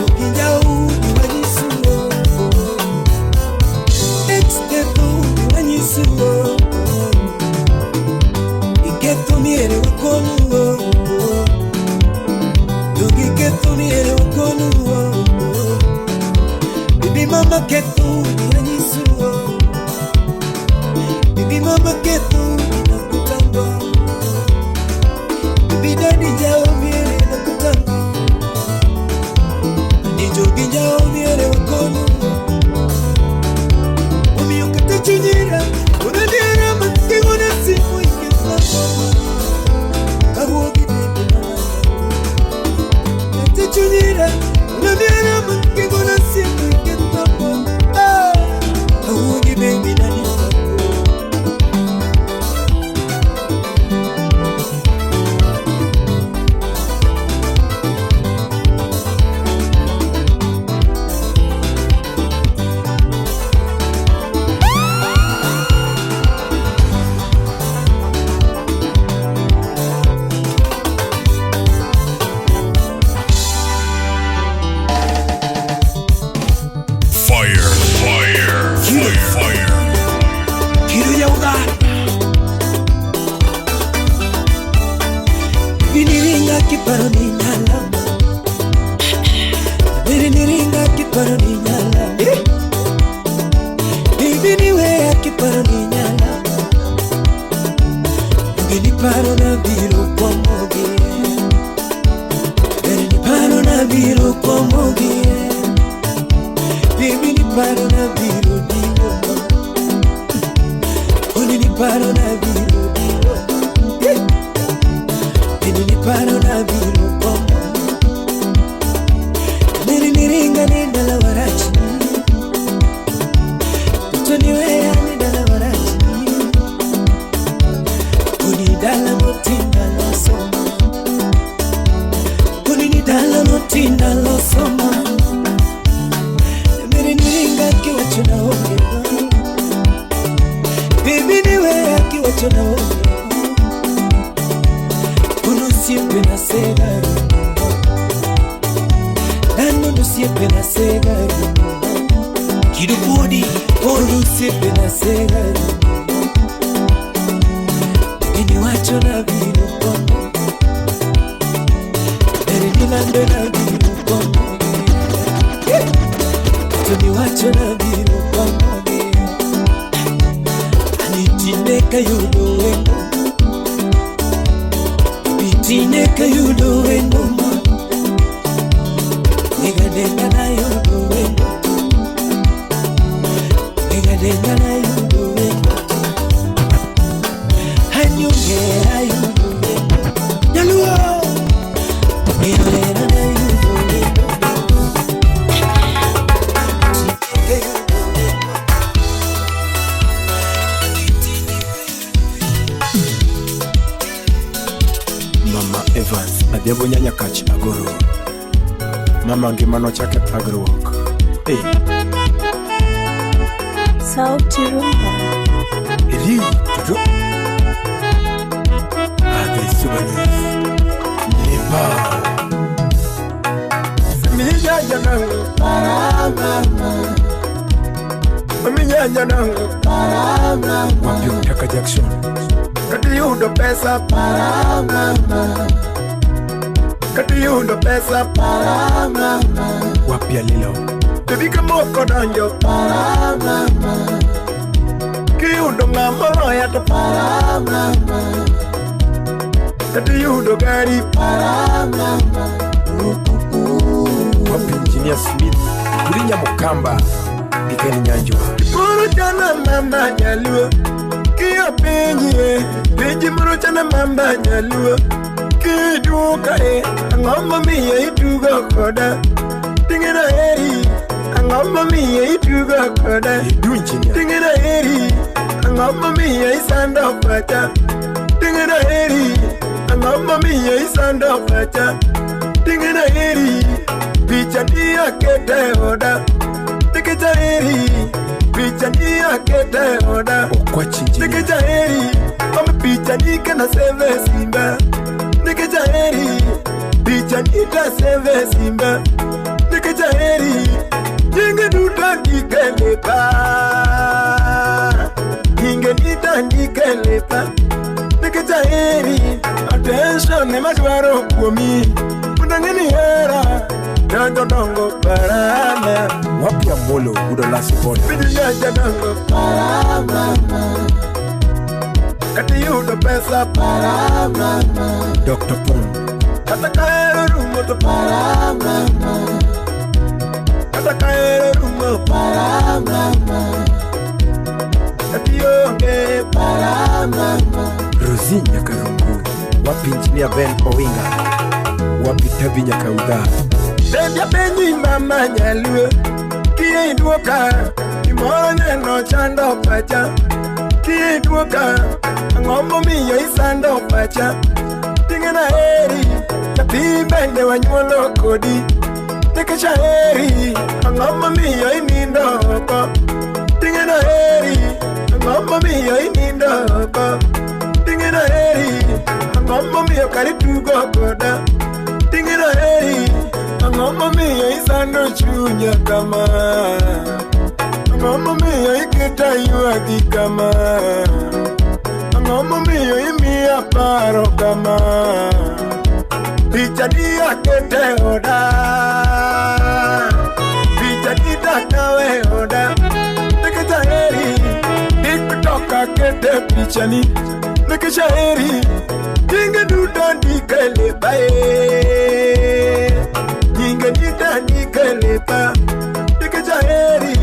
Ukijau niwanyisuo. Ex keto niwanyisuo. Iketo miere wakonuo. Iketo miere wakonuo. Bibi mama keto niwanyisuo. Bibi mama keto nakutamba. Bibi daddy jao miere nakutamba. Nijogi jao miere wakonuo. Umiokate chunyira, unaniera makigona simu iketla mama. Kahuogi baby mama. Kate chunyira, unaniera makigona simu iketla mama. Kahuogi baby nani. Fire, fire, fire, fire. Kiru ya Uganda. Biniringa kiparo ni nyalama. Biniringa kiparo ni nyalama. Biniwe kiparo ni nyalama. Bini paro na biro kwa mogi. Bini paro na biro kwa mogi. Bini paro na biro diwo. Onini paro na biro diwo. Bini paro na biro kwa mogi. Niri niringa ni dala warachi. Tutoniwe ni dala warachi. Kuni dala mutinda losoma. Kuni ni dala mutinda losoma. Niri niringa kiwacho na onge. Bibi niwe kiwacho na onge. Kuno siempre na sega. Nano no siempre na sega. Kidupodi Kuno siempre na sega. Bini wacho na biro komo. Beri nilando na biro komo. Tuni wacho na biro komo. Anitine kayudo wendo. Bitine kayudo wendo ma. Nega denga na yudo wendo. Nega denga na yudo wendo. Hanyongera yudo wendo. Nyaluo. Nyorera na yudo wendo. Mama Evans Adhiambo Nyanya Kach Agoro. Mama ngima nochake thagruok. Hey. Sauti Rumba. Eli Toto. Ade Subanese. Leba. Mija nango para mama. Mija nango para mama. Wapi Utaka Jackson. Kati yudo pesa para mama. Kati yudo pesa para mama. Wapi Alilo. Baby kamoko donjo para mama. Kiyudo ng'ama loya to para mama. Kati yudo gari para mama. Wapi Engineer Smith. Urinya Mukamba. Dikeni Nyanjwa. Moro chana mama nyaluo. Kiyo pinyi pinyi moro chana mama nyaluo. Kiduka e ang'o momiyo itugo koda. Ting'ina heri ang'o momiyo itugo koda. Ting'ina heri ang'o momiyo isando pacha. Ting'ina heri ang'o momiyo isando pacha. Ting'ina heri picha ni akete oda. Nikech aheri picha ni akete oda. Nikech aheri ome picha ni kana seve simba. Nikech aheri picha ni ta seve simba. Nikech aheri nyinge duto ndike lepa. Nyinge duto ndike lepa. Nikech aheri attention ema dwaro kuomi. Mondo ang'e ni hera dongo dongo parama. Wapi Amolo udo lasi boda. Piny dongo parama. Kati yudo pesa parama. Dr. Pon. Kata kahero rumo to parama. Kata kahero rumo parama. Kati onge parama. Rosi Nyakarungu. Wapi Engineer Ben Owinga. Wapi Tabi Nyakauda. Baby apenji mama nyaluo. Kie iduoka gimoro neno chando pacha. Kie iduoka ang'o momiyo isando pacha. Ting'ina heri nyathi bende wanyuolo kodi. Nikech aheri ang'o momiyo inindo oko. Ting'ina heri ang'o momiyo inindo oko. Ting'ina heri ang'o momiyo kar itugo koda. Ting'ina heri ang'o momiyo isando chunya kama. Ang'o momiyo iketa ywagi kama. Ang'o momiyo imiya paro kama. Picha ni akete oda. Picha ni takawe oda. Nikech aheri TikTok akete picha ni. Nikech aheri nyinge duto ndike lepa e. Nyinge duto ndike lepa. Nikech aheri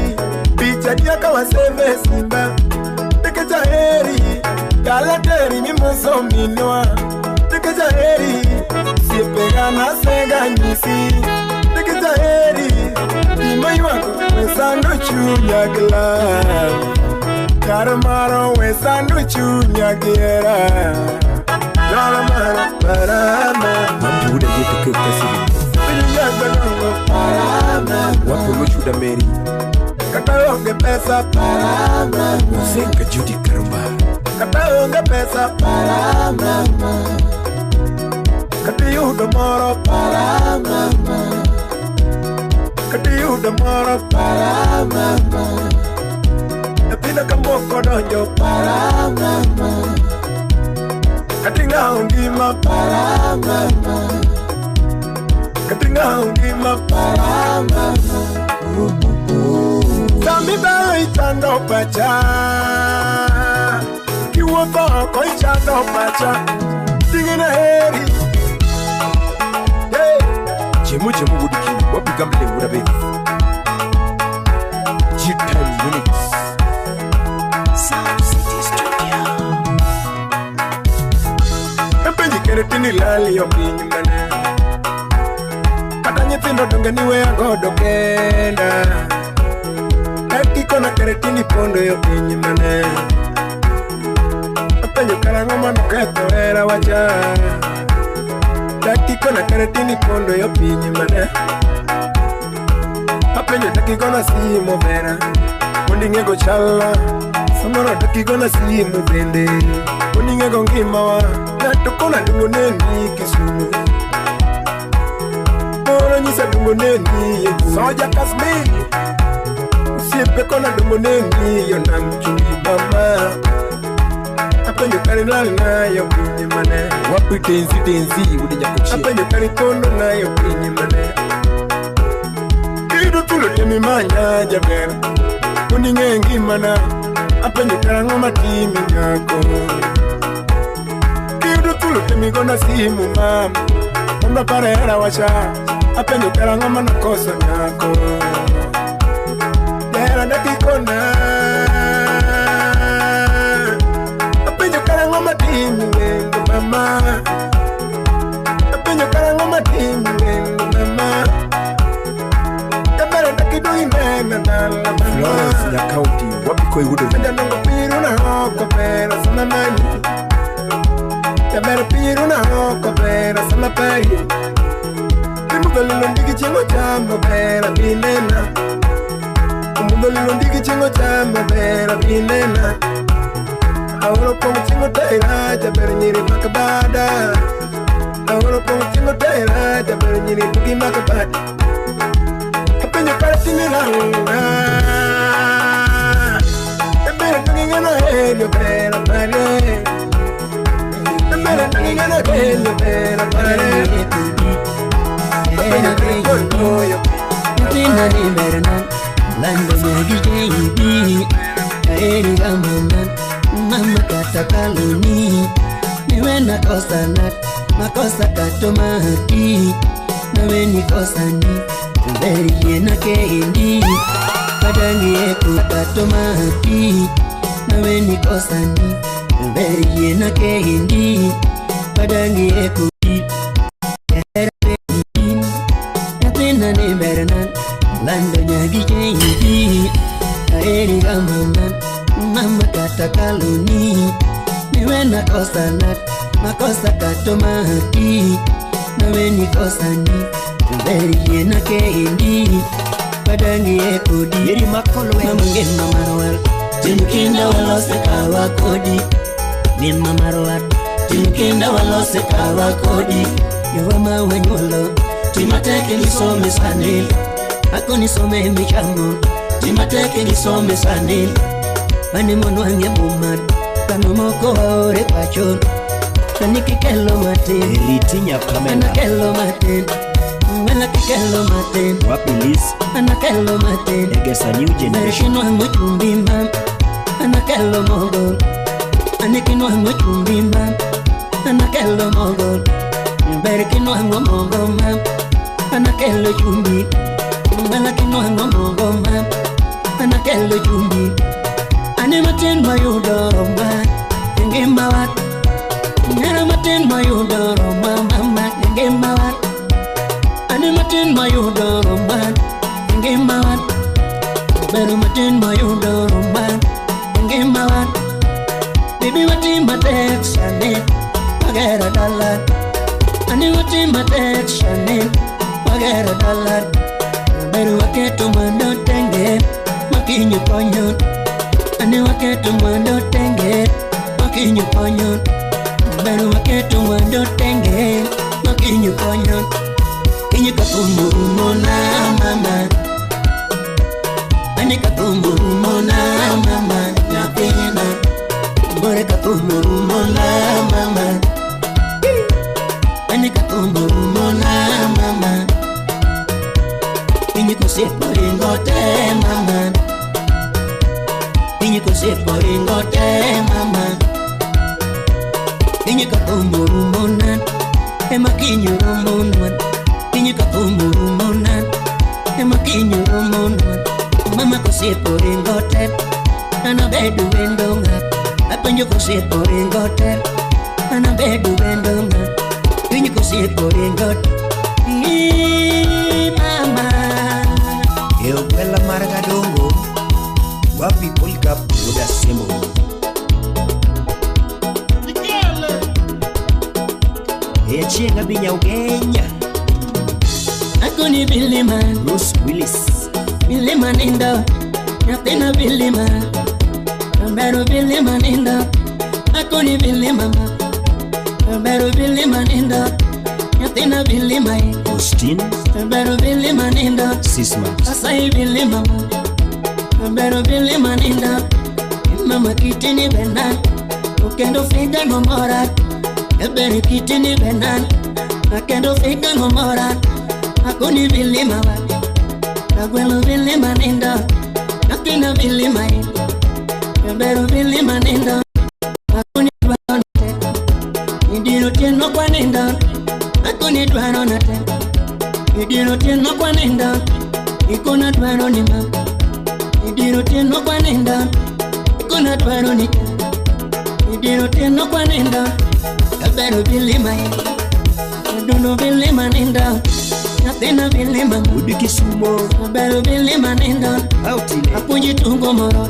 picha ni akawa seve simba. Nikech aheri dala teri mimoso minwa. Nikech aheri siepega sega nyisi. Nikech aheri gima ywako we sando chunya gi love. Kar maro we sando chunya gi hera. Dala maro parama. Wapi Uda yetu ke president. Wapi Olochuda Mary. Kata onge pesa parama. Osenga Judy Karumba. Kata onge pesa parama. Kata yudo moro parama. Kata yudo moro parama. Nyathina kamoko donjo parama. Kata ing'awo ngima parama. Kata ing'awo ngima parama. Sami bayo ichando pacha. Kiwuotho oko ichando pacha. Ting'ina heri. Chemu chemu wudiki. Wapi gambling wudabe. G-Time Units. Sound City Studio. Apenji kendo tini lali yo piny mane. Kata nyithindo donge niweya godo kenda. Kati kona kare tini pondo yo piny mane. Apenjo karang'o manoketho hera wacha. Dakika na karatini pondo yo piny mana. Apenjo dakika na simu bera. Mondo ing'ego chala. Samoro dakika na simu bende. Mondo ing'ego ngimawa. Ng'ato kona dungo neni Kisumu. Moro nyisa dungo neni Soja Kasmi. Osiepe kona dungo neni yo nam chumbi mama. Apenjo kare lal nayo piny mane. Wapi tenzi tenzi udi nyakochie. Apenjo kare kondo nayo piny mane. Kido tulo temi manya jaber. Mondo ing'e ngimana. Apenjo kare ang'o matimi nyako. Kido tulo temi gona simu mama. Mondo apare hera wacha. Apenjo kare ang'o manakoso nyako. Jahera dakikona. Apenjo kare ang'o matimi wendo mama. Apenjo kare ang'o matimi wendo mama. Jaber dakidong inena dala mama. Florence Nyakauti wapi koyudo. Jadongo piruna oko bera sama mani. Jaber piruna oko bera sama pari. Imudho lilo ndigi chieng' ochamo bera binena. Imudho lilo ndigi chieng' ochamo bera binena. Aoro pong' chieng' otera jaber nyiri mak bada. Aoro pong' chieng' otera jaber nyiri tugi mak bada. Apenjo kare tinde ranga. Jaber donge ng'ano heri bera pare. Jaber donge ng'ano heri bera pare. Apenjo kare kondo yo. Nyathina ni berna, lando nyagi JB. Aheri gamana, mama kata kaloni. Niwe nakosa nat, makosa kato maki. Nawe nikosani, beri yena kendi. Padangi eku kato maki. Nawe nikosani, beri yena kendi. Padangi eku. Nyathina ni berna, lando nyagi JB. Aheri gamana, mama kata kaloni. Niwe nakosa nat, makosa kato maki. Nawe nikosani, beri yena kendi. Padangi ekodi, Yeri makolwe. Mama ngima marwar. Timkinda walose kawa kodi. Ngima marwar. Timkinda walose kawa kodi. Yowa ma wanyuolo. Timateke nisome sani. Ako nisome michamo. Timateke nisome sani. Mane monwang'e bumar. Kano moko waore pacho. Sani kikelo matin. Eriti nyakamena. Anakelo matin. Ana kikelo matin. Wapi Liz. Anakelo matin. Egesa new generation. Berkinwang'o chumbi mam. Anakelo mogo. Anikinwang'o chumbi mam. Anakelo mogo. Berkinwang'o mogo mam. Anakelo chumbi. Anakinwang'o mogo mam. Anakelo chumbi. Ane matin mayudo roma. Ngima wat. Nera matin mayudo roma mama. Ngima wat. Ane matin mayudo roma. Ngima wat. Beru matin mayudo roma. Ngima wat. Bibi matin matek sane. Wagera dala. Ane matin matek sane. Wagera dala. Beru waketo mwando tenge. Makinyo konyo. Ane waketo mwando tenge. Makinyo konyo. Beru waketo mwando tenge. Makinyo konyo. Kinyo katumbo na mama. Ane katumbo na mama. Nyathina. Bore katumbo na mama. Ane katumbo na mama. Kinyo kosepo ringo te mama. Kinyo kosepo ringo te mama. Kinyo katumbo na. Ema kinyo rombo na. Kinyo katumbo na. Ema kinyo rombo na. Mama kosepo ringo te. Ana bedu wendo nga. Apenjo kosepo ringo te. Ana bedu wendo nga. Kinyo kosepo ringo te. Mama. E ogwela mar Kadongo. Wapi Polycarp Oda Semo. Achieng' Abinya Ugenya. Akoni Bilima Bruce Willis. Bilima nindo Nyathina Bilima Romero Bilima nindo Akoni Bilima Romero Bilima nindo Nyathina Bilima Austin Romero Bilima nindo Sismas Asai Bilima Romero Bilima nindo Mama kitini benan Okendo figa no mora Ebere kitini benan Akendo figa no mora Akoni Bilima Abuelo Bilima nindo Nyathina Bilima Romero Bilima nindo Akoni dwaro nate Idiro tieno kwa nindo Akoni dwaro nate Idiro tieno kwa nindo Ikona dwaro ni ma Idiro tieno kwa nindo Ikona dwaro ni Idiro tieno kwa nindo Kabero Bilima Adundo Bilima nindo Nyathina Bilima Udi Kisumo Kabero Bilima nindo Apuonji tungo moro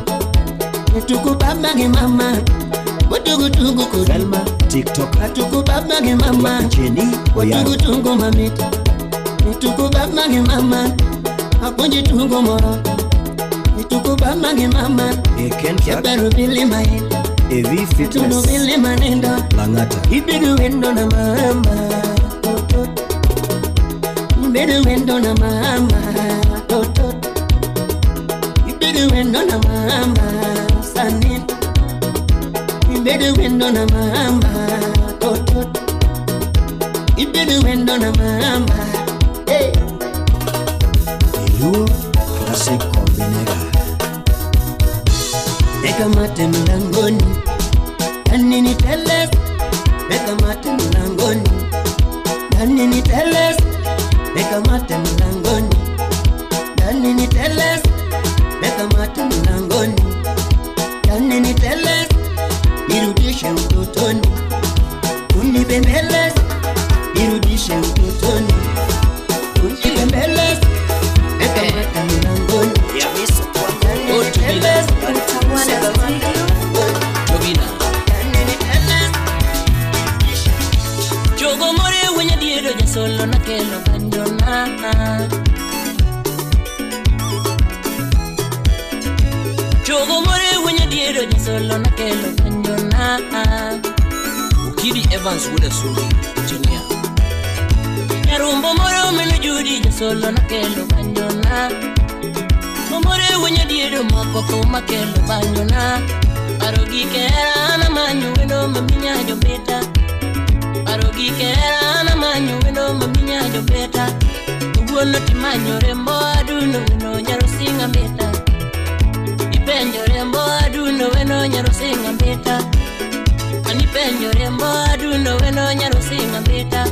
Tuku baba gi mama Watugu tungu kodi Selma TikTok Atuku baba gi mama Jenny Watugu tungu mamit Tuku baba gi mama Apuonji tungo moro Tuku baba gi mama Eken Kiak Kabero Bilima Evi Tundu Fitness Bilima nindo Langata Ibedo wendo na mama Ibedo wendo na mama Ibedo wendo na mama Sani Ibedo wendo na mama Ibedo wendo na mama. Hey. Iluo Classic Combinera. Weka mate mlangoni Nani niteles. Weka mate mlangoni Nani niteles. Weka mate mlangoni Nani niteles. Weka mate mlangoni Nani niteles. Nirudishe utotoni Unibembeles. Nirudishe utotoni Unibembeles. Weka mate mlangoni Nani niteles. Jogo more wenye diero jasolo na kelo banjona. Jogo more wenye diero jasolo na kelo banjona. Ukidi Evans wuda suli engineer. Nyarumbo more meno judi jasolo na kelo banjona. Omore wenye diero moko kuma kelo banjona. Arogi kera na manyu wendo maminya jobeta. Arogi kera na manyu wendo maminya jobeta. Uguono timanyo rembo aduno wendo nyarusinga mbeta. Ipenjo rembo aduno wendo nyarusinga mbeta. Anipenjo rembo aduno wendo nyarusinga mbeta.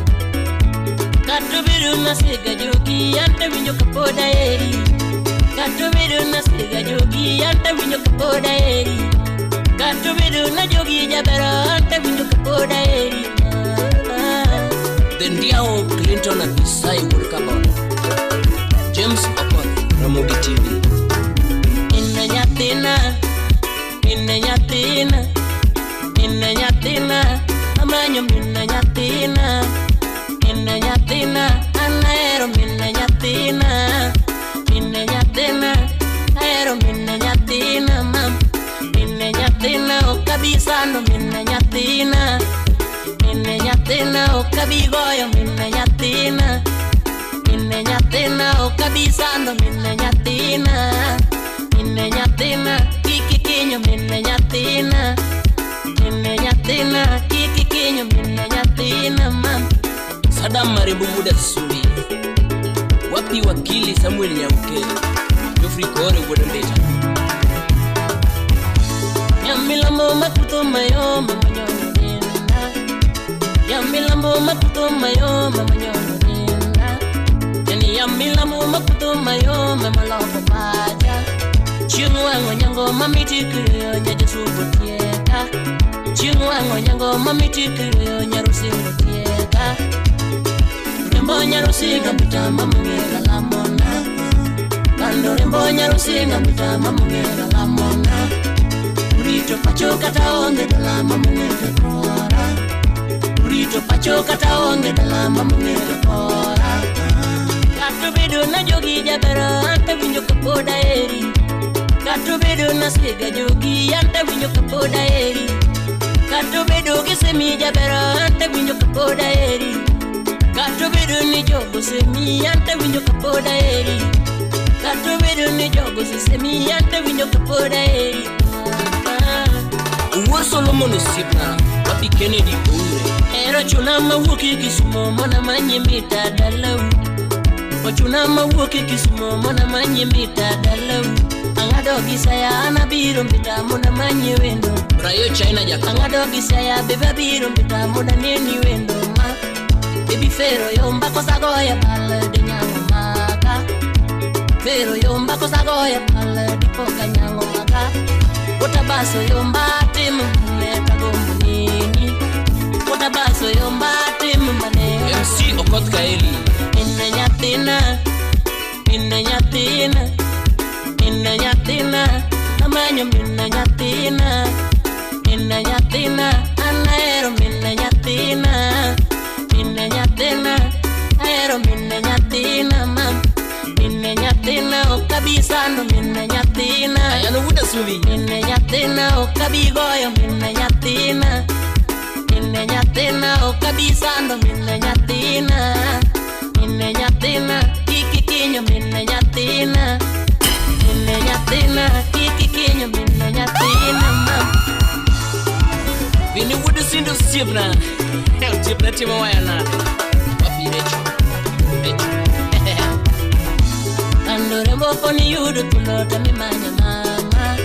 Katubiru nasiga jogi ante winjo kapoda eri. Katubiru nasiga jogi ante winjo kapoda eri. Katubiru na jogi jabero ante winjo kapoda eri. The Ndiao Clinton Abisai Wurkabon James Okoth Ramogi TV. Inna nyathina, inna nyathina, inna nyathina, amanyo minna nyathina. Minna nyathina, anahero minna nyathina. Minna nyathina, ahero minna nyathina mam. Minna nyathina okabisa no minna nyathina. Minna nyathina okabigoyo minna nyathina. Minna nyathina okabisa no minna nyathina. Minna nyathina kikikinyo minna nyathina. Minna nyathina kikikinyo minna nyathina mam. Sadam Marembo Muda Suli Wapi wakili Samuel Nyauke Geoffrey Kore Wuodembeta. Yamilambo makuto mayo mama nyono nina. Yamilambo makuto mayo mama nyono nina. Yani yamilambo makuto mayo mama loko pacha. Chieng' wang'o nyango mamiti kiyo nyajesu tieka. Chieng' wang'o nyango mamiti kiyo nyarusi tieka. Rembo nyarusinga mbita mamungera lamona. Kando rembo nyarusinga mbita mamungera lamona. Urito pacho kata onge dola mamungera kora. Rito pacho kata onge dala mamong'eyo kora. Kata obedo na jogi jabero anta winjo kapod aheri. Kata obedo na siega jogi anta winjo kapod aheri. Kata obedo gi semi jabero anta winjo kapod aheri. Kata obedo ni jogo semi anta winjo kapod aheri. Kata obedo ni jogo semi anta winjo kapod aheri. Wuor Solomon osiepna, wapi Kennedy Oure. Ero chuna mawuok e Kisumo mona manye mita dalau. Ochuna mawuok e Kisumo mona manye mita dalau. Ang'ado gi saya an abiro mbita mona manye wendo. Brayo China jaka. Ang'ado gi saya bebe abiro mbita mona neni wendo ma. Baby fero yomba kosagoya pal de nyango maka. Fero yomba kosagoya pal di poka nyango maka. Otabaso yomba timo mane tagombo nini. Otabaso yomba timo mane. MC Okoth Kaeli. Minne nyathina, minne nyathina, minne nyathina, amanyo minne nyathina, minne nyathina, anahero minne nyathina, minne nyathina, ahero minne nyathina mam. Minne nyathina ok abi sando minne nyathina. Ayano wuda Subi. Minne nyathina ok abi goyo minne nyathina. Minne nyathina ok abi sando minne nyathina. Minne nyathina kik ikinyo minne nyathina. Minne nyathina kik ikinyo minne nyathina mam. Vini wuda Sindo osiepna. Osiepna timo waya nade. Wapi Recho. Recho. Kandore mboko ni yudo thuolo to mimanya mama.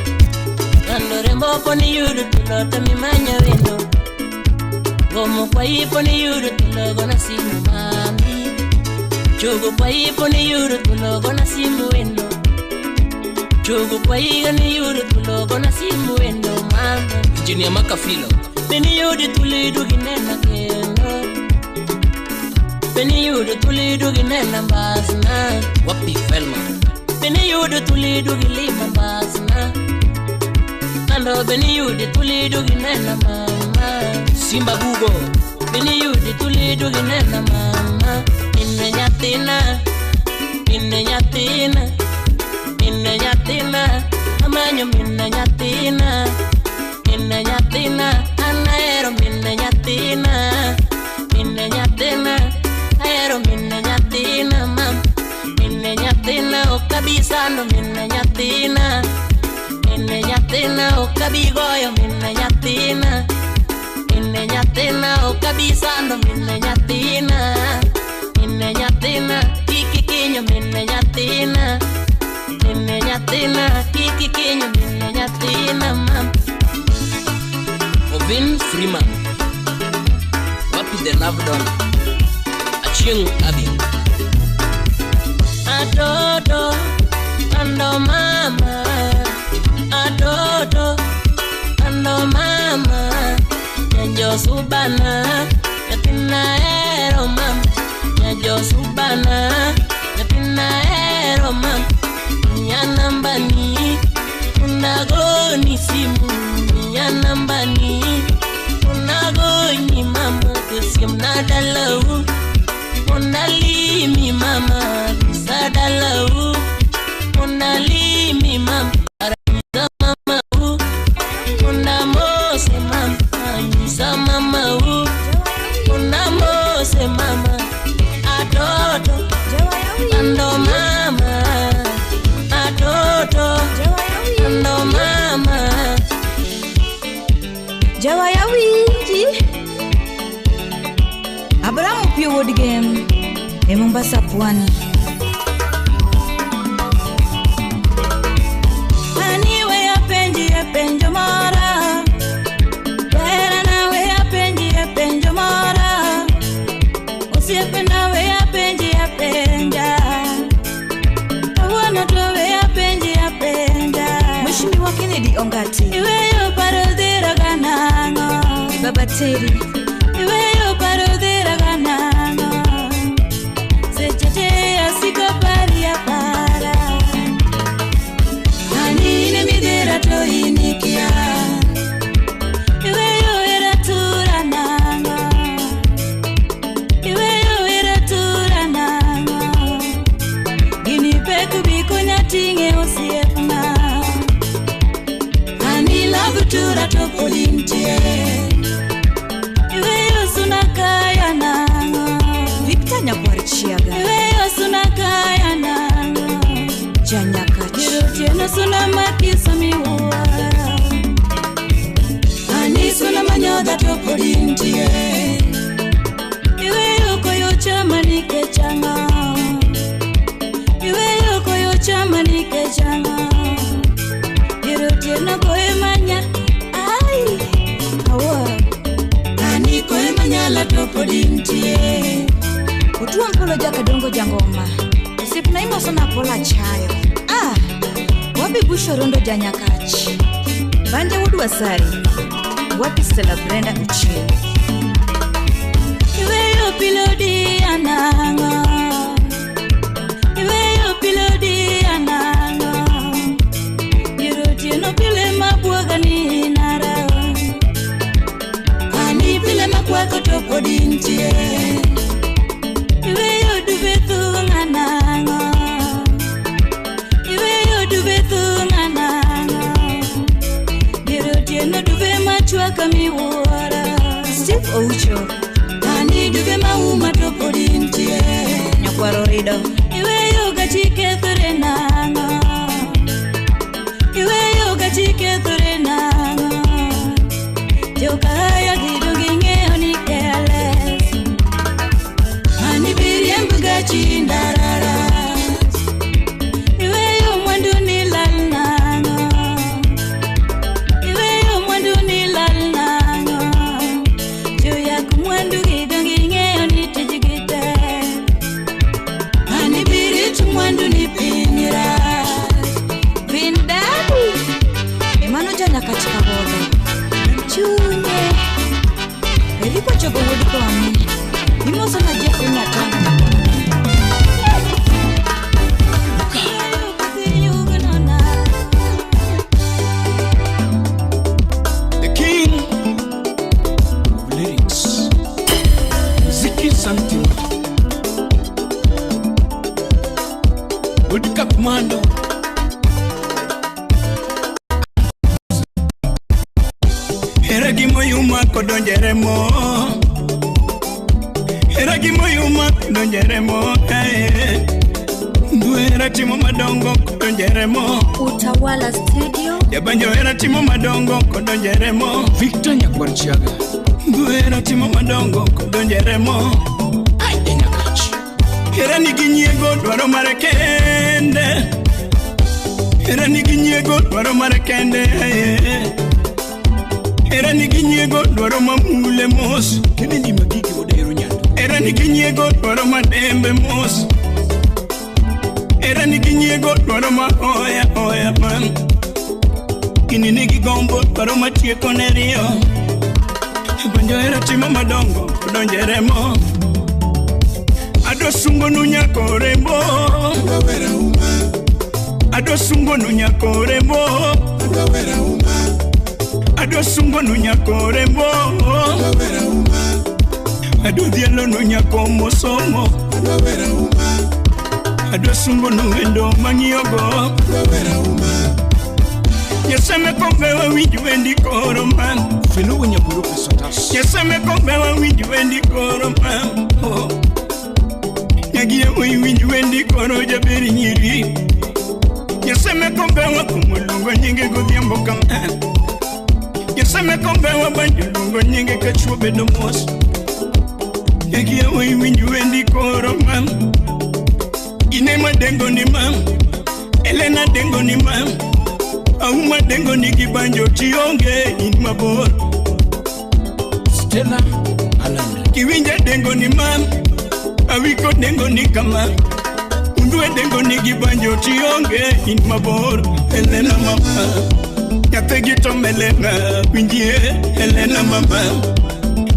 Kandore mboko ni yudo thuolo to mimanya wendo. Gomo kwa ipo ni yudo thuolo gona simu mami. Chogo kwa ipo ni yudo thuolo gona simu wendo. Chogo kwa iga ni yudo thuolo gona simu wendo mama. Engineer Makafilo. Beni yudo thuolo iduogi nena kendo. Beni yudo thuolo iduogi nena mbasna. Wapi Velma. Beni yudo thuolo iduogi lima mbasna. Kando beni yudo thuolo iduogi nena mama. Simba Bugo. Beni yudo thuolo iduogi nena mama. Minne nyathina, minne nyathina, minne nyathina, amanyo minne nyathina, minne nyathina, an ahero minne nyathina, minne nyathina, ahero minne nyathina mam. Minne nyathina ok abi sando minne nyathina. Minne nyathina ok abi goyo minne nyathina. Minne nyathina ok abi sando minne nyathina. Minne nyathina kik ikinyo minne nyathina. Minne nyathina kik ikinyo minne nyathina mam. Ovin Freeman. Wapi the Love Don. Achieng' Abi. Atoto ando mama. Atoto ando mama. Nyajo subana nyathina ero mam. Nyajo subana nyathina ero mam. Miya nambani unagoni simu. Miya nambani unagoni mama. Kesiemna dalau unalimi mama. Sadalau unalimi mama. Aranyisa mama u unamose mama. Anyisa mama u unamose mama. Atoto ando mama. Atoto ando mama. Jawaya winji Abraham Opio wuod Gem e Mombasa Pwani. Ani we apenji e penjo mora. Berana we apenji e penjo mora. Osiepena we apenji apenja. Kawuono to we apenji apenja. Mheshimiwa Kennedy Ongati. Iweyo paro dhira ganang'o. Baba Terry. Iweyo paro dhira ganang'o. Seche te asiko pari apara. Anine midhira to inikia. Iweyo era tura nang'o. ting'e osiepna. Ani love tura to pod intie. Iweyo suna kaya nang'o. Victor Nyakwar Chiaga. Iweyo suna kaya nang'o. Janyakach. Otieno suna makiso miwuoro. Ani suna manyodha to pod intie. Iweyo koyo chama nikech ang'o. Iweyo koyo chama nikech ang'o. Otieno koyo manya. Ai, awuoro. Ani koyo manyala to pod intie. Otuo Mpolo Jakadongo Jangoma. Osiepna imoso na Paul Achayo. Ah, wapi Busho Rondo Janyakach. Banja Wuod Wasari. Wapi Stella Brenda Ochieng. Iweyo pilodi anang'o. Iweyo pilodi anang'o. Otieno pile mabwoga ni nara. Ani pile makwako to pod intie. Iweyo dube thung' anang'o. Iweyo dube thung' anang'o. Otieno dube machwaka miwuoro. Steve Oucho. Ani dube mauma to pod intie. Nyakwar Orido. Iweyo gachi kethore nang'o. Iweyo gachi kethore nang'o. Jokaya gido ging'eyo ni careless. Ani biriemb gachi ndarara. Iweyo mwandu ni lal nang'o. Iweyo mwandu ni lal nang'o. Joyak mwandu gido ging'eyo ni tijgi tek. Ani birit mwandu ni piny rach. Vin Daddy. Emano Janyakach Kabodho. Chunye. Eriko Chogo Wuod Koni. Imoso na Jeffrey Nyatanga Nyakwar. The king of lyrics, Ziki Santi, World Cup Mando. Hera gimoyuma kodonjeremo. Hera gimoyuma kodonjeremo. Hera timo madongo kodonjeremo. Utawala Studio. Jabanjo hera timo madongo kodonjeremo. Victor Nyakwar Chiaga. Hera timo madongo kodonjeremo. Ai Janyakach. Hera nigi nyiego dwaro mare kende. Hera nigi nyiego dwaro mare kende. Hera nigi nyiego dwaro mamule mos. Kennedy Magigi Odero Nyando. Hera nigi nyiego dwaro madembe mos. Hera nigi nyiego dwaro ma oya oya man. Gini nigi gombo dwaro matieko ne riyo. Banjo hera timo madongo kodonjeremo. Adwa sungo nu nyako rembo. Adwa sungo nu nyako rembo. Adwa sungo nu nyako rembo. Adwa dhialo nu nyako mosomo. Adwa sungo nu wendo mang'iyogo. Nyaseme kombe wawinj wendi koro man. Felo Nyaburo Pesotas. Nyaseme kombe wawinj wendi koro man. Oh. Nyagie winj wendi koro jaber nyiri. Nyaseme kombe wakumoluongo nyinge godhiambo kama. Nyaseme kombe wabanjo luongo nyinge kachuo bedo mos. Nyagie winj wendi koro man. Ine madengo ni mam. Elena dengo ni mam. Auma dengo ni kibanjo tionge in mabor. Stella Alanda. Kiwinja dengo ni mam. Awiko dengo ni kama. Undwe dengo ni gibanjo tionge in mabor. Elena mama. Nyathigi to melena winjie. Elena mama.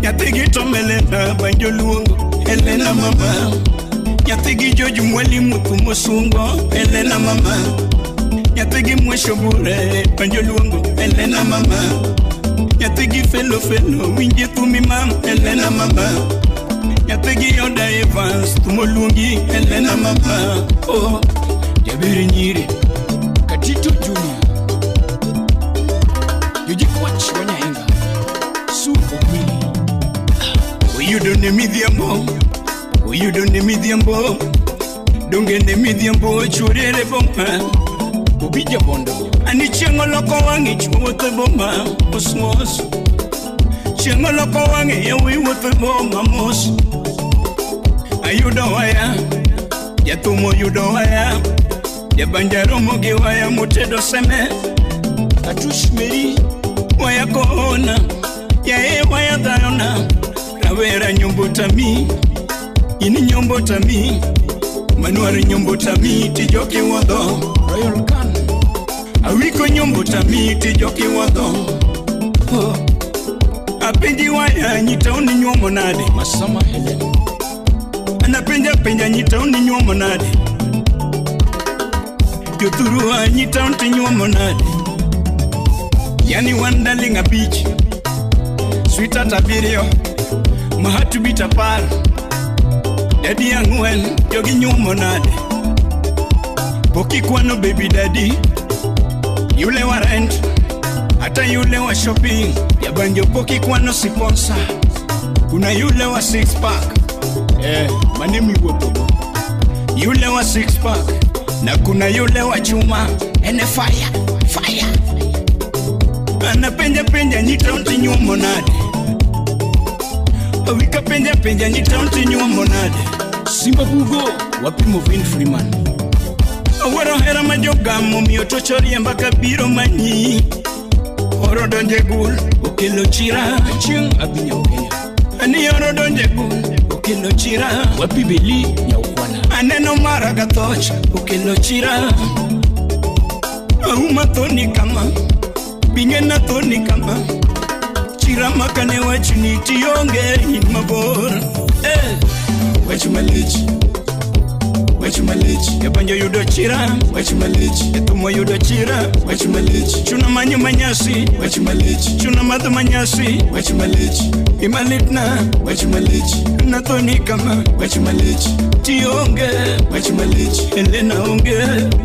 Nyathigi to melena banjo luongo. Elena mama. Nyathigi George mwalimu kumosungo. Elena mama. Nyathigi mwisho bure banjo luongo. Elena mama. Nyathigi felo felo winje thumi mam. Elena mama. Nyathigi Oda Evans thumoluongi. Elena mama. Oh. Jabiri Dier nyiri Katito Junior Jojikwach Wanyainga Su Ogwili Oyudo ne midhiambo Oyudo ne midhiambo Donge ne midhiambo Churiere boma Obija bondo Ani chieng' oloko wang'e chuo wuotho e boma mos mos Chieng' oloko wang'e yawuoyi wuotho e boma mos Ayudo waya Jathum oyudo waya Jabanja romo gi waya motedo seme Atush Meri waya koona Yae waya dhayona Rawera nyombo tami In nyombo tami Manuari nyombo tami Tijoki wuotho Royal Kan Awiko nyombo tami Tijoki wuotho oh. Apenji waya nyitauni nyuomo nade Masama Helen Anapenja penja nyitauni nyuomo nade Jothurua nyitauni tinyuomo nade Yani wandaling abich Sweetheart abiriyo Mahatu bit apar Daddy ang'wen jogi nyuomo nade Pok ikwano baby daddy Yule wa rent Hata yule wa shopping Yabanjo pok ikwano sponsor Kuna yule wa six pack manemi wuothogo Yule wa six pack Na kuna yule wa chuma Ene fire, fire Anapenja penja nyitaunti nyuomo nade Awika penja penja nyitaunti nyuomo nade Simba Bugo wapimo Vin Freeman Awuoro hera ma jogamo miyo tocho riemba kabiro manyi Oro donje gul okelo chira Achieng' abi nyau Kenya Ani oro donje gul okelo chira Wapi Beli nyau Kwana Aneno mara ga thoch okelo chira Auma thoni kama Bingena thoni kama Chira makane wachni tionge in mabor Wach malich Wach malich Yabanjo yudo chira Wach malich Ethumo yudo chira Wach malich Chuna manyo manyasi Wach malich Chuna madho manyasi Wach malich Imalitna Wach malich Nathoni kama Wach malich Tionge Wach malich Elena onge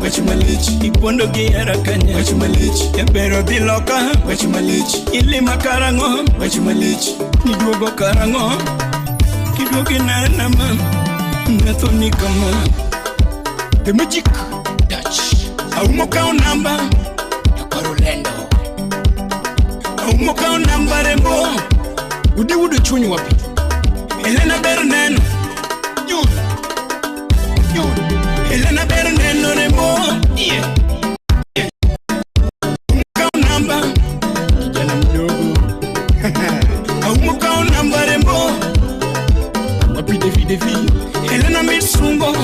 Wach malich Ipondo gi hera kanye Wach malich Yabero dhi loka Wach malich Ilima karang'o Wach malich Niduogo karang'o Kiduogo inena ma Nathoni kama The Magic Touch Aumo kao namba Nyakorolendo Aumo kao namba rembo Udi wudo chuny wapi Elena ber neno Nyur Nyur Elena ber neno rembo Yeah Aumo kao namba Kijana mdogo Aumo kao namba rembo Wapi Devi Devi Elena misungo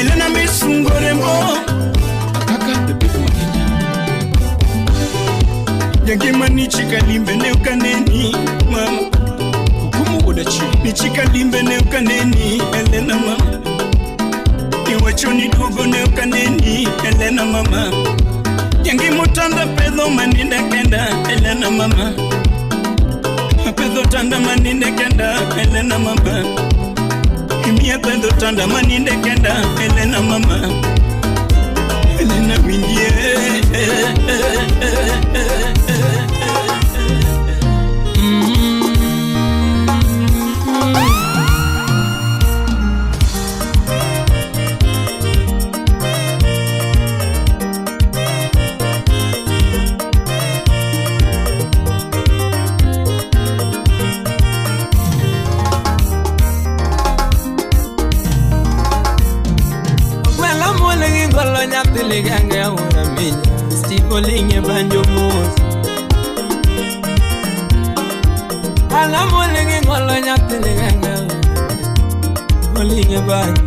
Elena misungo rembo Akaka the big manager Yangima nichikalimbe ne ukaneni mama Hukumu odachi Nichikalimbe ne ukaneni Elena mama Iwacho ni duogo ne ukaneni Elena mama Yangima utanda pedho maninde kenda Elena mama Pedho tanda maninde kenda Elena mama Imia pedho tanda maninde kenda Elena mama Elena wingie Olinge banjo mos Ala molinge ngolo nyatele ganga Olinge banjo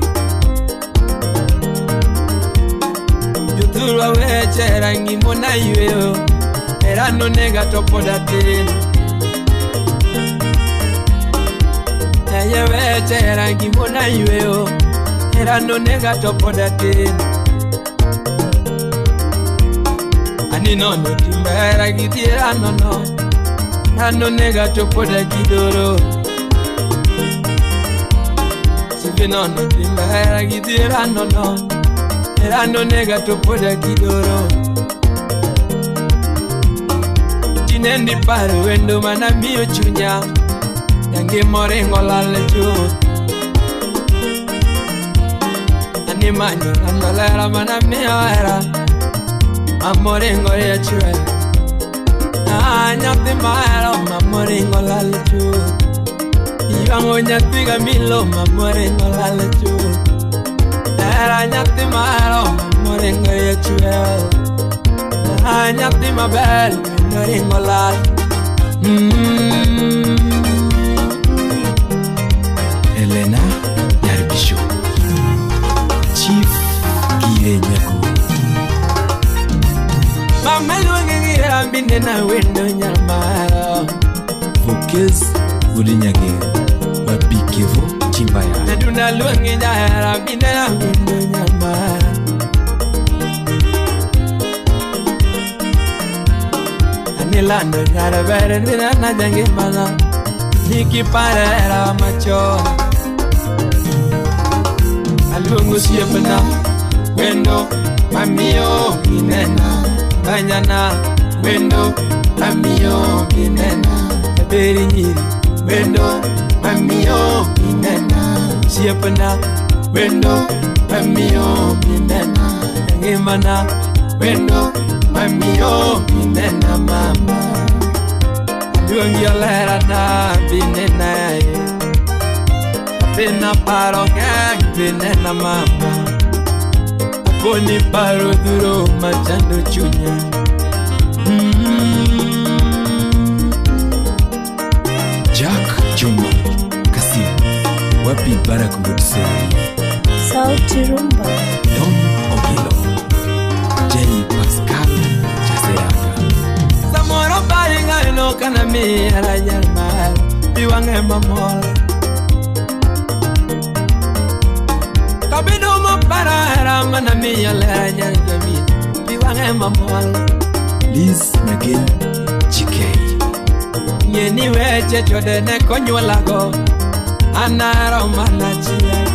Jothurwa weche rangi mona yweyo Era nonega to pod atin Eye weche rangi mona yweyo Era nonega to pod atin Ani nono timbera githiera nono Nano nega to pod agidoro Binono timbe hera gi dhiera nono. Hera nonega to pod akidoro. Tinendi paro wendo mana miyo chunya. Jangima oringo lal chuth. Ani manyo lando lera mana miyo hera. Amoringo riechwe. Ah, nyathi mahero mamoringo lal chuth. Iwang'o nyathi gamilo mamoringo lal chuth. Hera nyathi mahero mamoringo riechwe. Ah, nyathi maber moringo lal. Elena Nyarbisho Chief Gire Nyako. Mama luongi gi hera binena wendo nyar mahero. Vokez Wudinyage Wapikevo Chimbaya. Nyaduna luongi jahera binena wendo nyar mahero. Anilando nyar ber binena jangimana. Nikiparo hera machon. Aluongo osiepna wendo mamiyo binena. Kanyana wendo mamiyo binena. Aberi nyiri wendo mamiyo binena. Osiepna wendo mamiyo binena. Ngimana wendo mamiyo binena mama. Aluongi olerana binena. Bina paro ng'eny binena mama. Akoni paro dhuro machando chunya. Jack Juma Kasim Wapi Barak Wudseri. Sauti Rumba. Don Ogilo Jay Pascal Chaseaga. Samoro pari ng'ano kana miera nyar mar piwang'e mamol. Kabedo maparo hera mana miyo lera nyar jami piwang'e mamol. Liz Nagin GK. Ng'e ni weche chode ne konyuolago. An ahero mana chiel.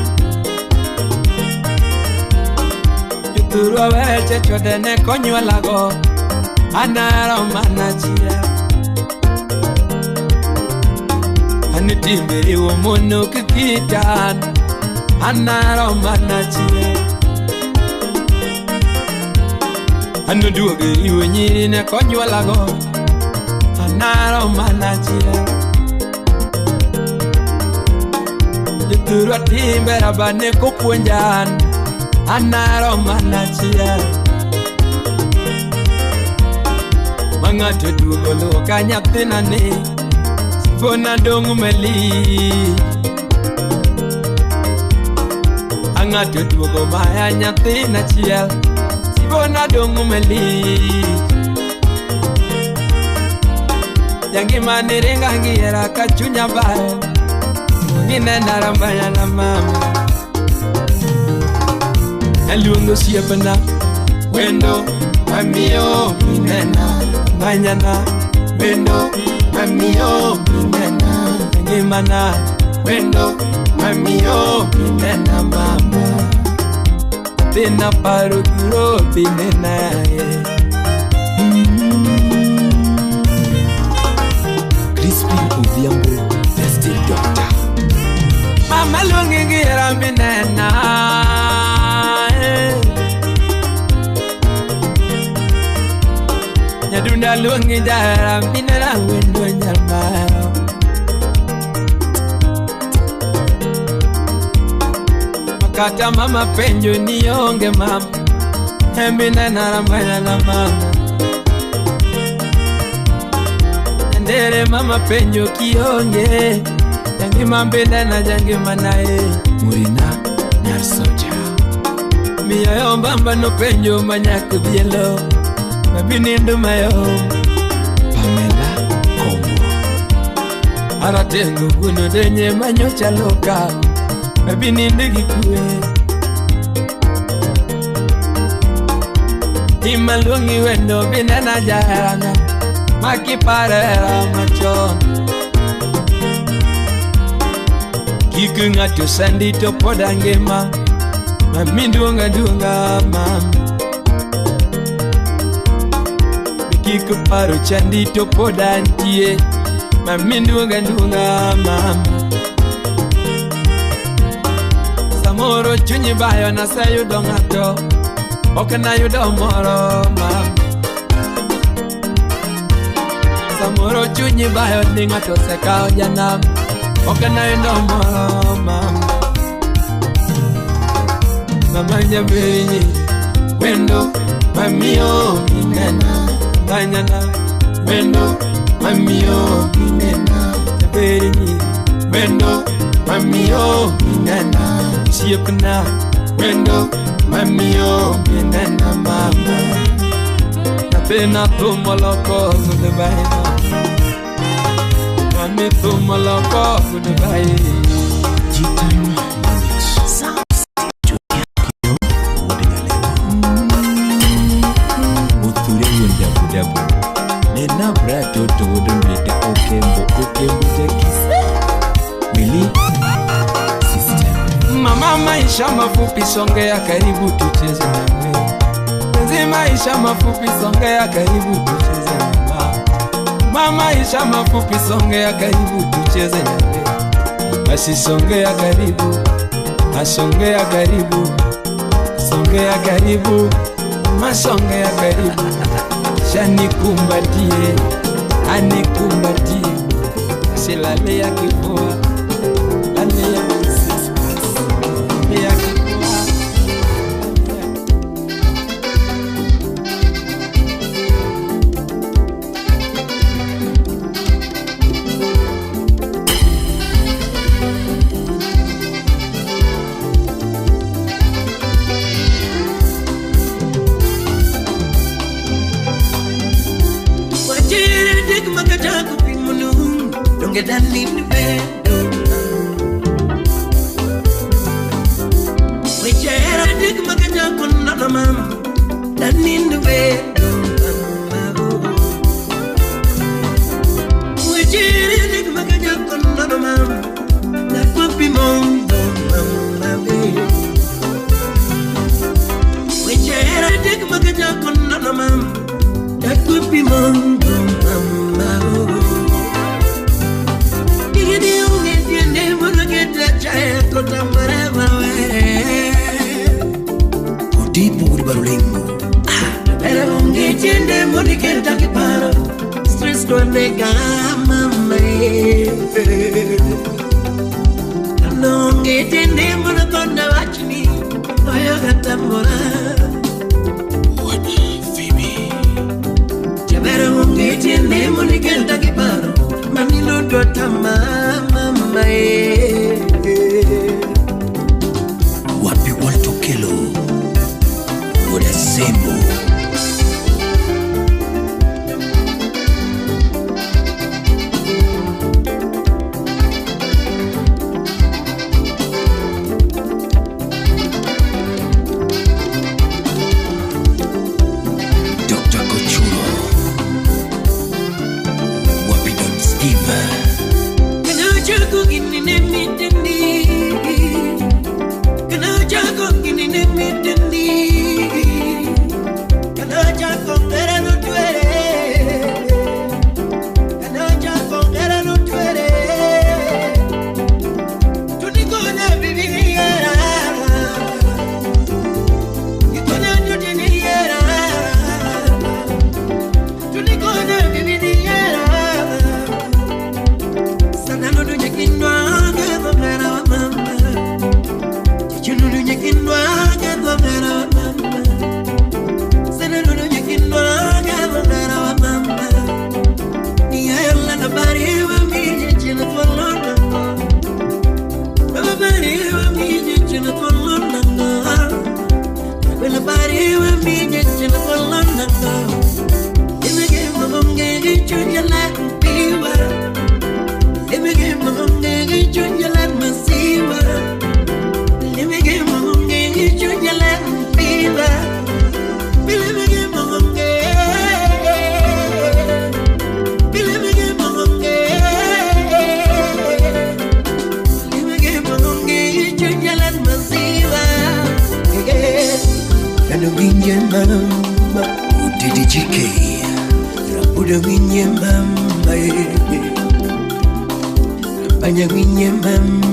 Jothurwa weche chode ne konyuolago. An ahero mana chiel. An timbe riwo mon ok kitan. An ahero mana chiel. An oduogo riwo nyiri ne konyuolago. An ahero mana chiel. Jothurwa timbe raba ne kopuonja an. An ahero mana chiel. Ma ng'ato duogo luwo ka nyathina ni. Sipona dong' malich. Ang'ato duogo maya nyathina chiel. Sipona dong' malich. Jangima ni ringa gi hera ka chunya bayo. Ginena rambaya na mama. Aluongo osiepna wendo mamiyo binena. Manyana wendo mamiyo binena. Ngimana wendo mamiyo binena mama. Bina paro dhuro binena. Crispin Odhiambo The State Doctor. Mama luongi gi hera binena. Nyadunda luongi jahera binena wendo nyar mahero. Makata mama penjo ni onge mama. Binena rambaya na mama. Nyandere mama penjo kionge. Jangima binena jangima nae. Murina Nyar Soja. Miyo mbamba no penjo manyako dhielo. Mabinindo mayom. Pamela Kombo. Aratengo guno denye manyocha loka. Mabinindo gi kwe. Imaluongi wendo binena jaherana. Makiparo hera machon. Kik ng'ato sandi to pod angima. Mami duonga duonga mama. Kik paro chandi to pod antie. Mami duonga duonga mama. Samoro chunyi bayo naseyudo ng'ato, ok nayudo moro mama. Samoro chunyi bayo ni ng'ato osekawo janam, ok nayudo moro mama. Mama jaberni wendo mamiyo minena tanyana wendo mamiyo minena jaberni wendo mamiyo minena osiepna wendo mamiyo minena mama. Napena thumo loko goodbye mami, thumo loko goodbye. G-Time Mix. Muthure wuon dabu dabu. Ne nabra toto wuod Mbita Okembo Okembo jakis. Wili System. Mama, maisha mafupi, songea karibu tucheze nawe. Penzi, maisha mafupi, songea karibu tucheze mama. Mama, maisha mafupi, songea karibu tucheze nawe. Basi songea karibu, asongea karibu, songea karibu, masongea karibu. Shanikumbatie, anikumbatie, asilale ya kifua, lale ya ya kifua. Wajiri dik makachako pimunu donge dalin bedo. Wajiri dik makachako nono mam dalin bedo mama. Wajiri dik makachako nono mam dakwa pimondo mama be. Wajiri dik makachako nono mam dakwa pimondo mama. Digidi unge tiende mondo keta chae kota marema we. Odipo wuod Barulengo. Pero unge tiende mondo keta kiparo stress to nega mama. Ano unge tiende mondo konda wachni oyo kata mora. Wuod Phoebe. Pero unge tiende mondo keta kiparo manilo dota mama. Wapi Walter Okello. Wuod Asembo. Dr. Kochuro. Wapi Don Steve. Kana chako ginine miteni. Kana chako ginine miteni. Kana chako ngera no tuere. Kana chako ngera no tuere. Tunikona bibiya. Ikona tutiniya. Tunikona bibiya. Sana no dunyekindwa ngera mama. Chichunu dunyekindwa ngera mama. winje mama Udidi GK Rabudo winje mama Rabanya winje mama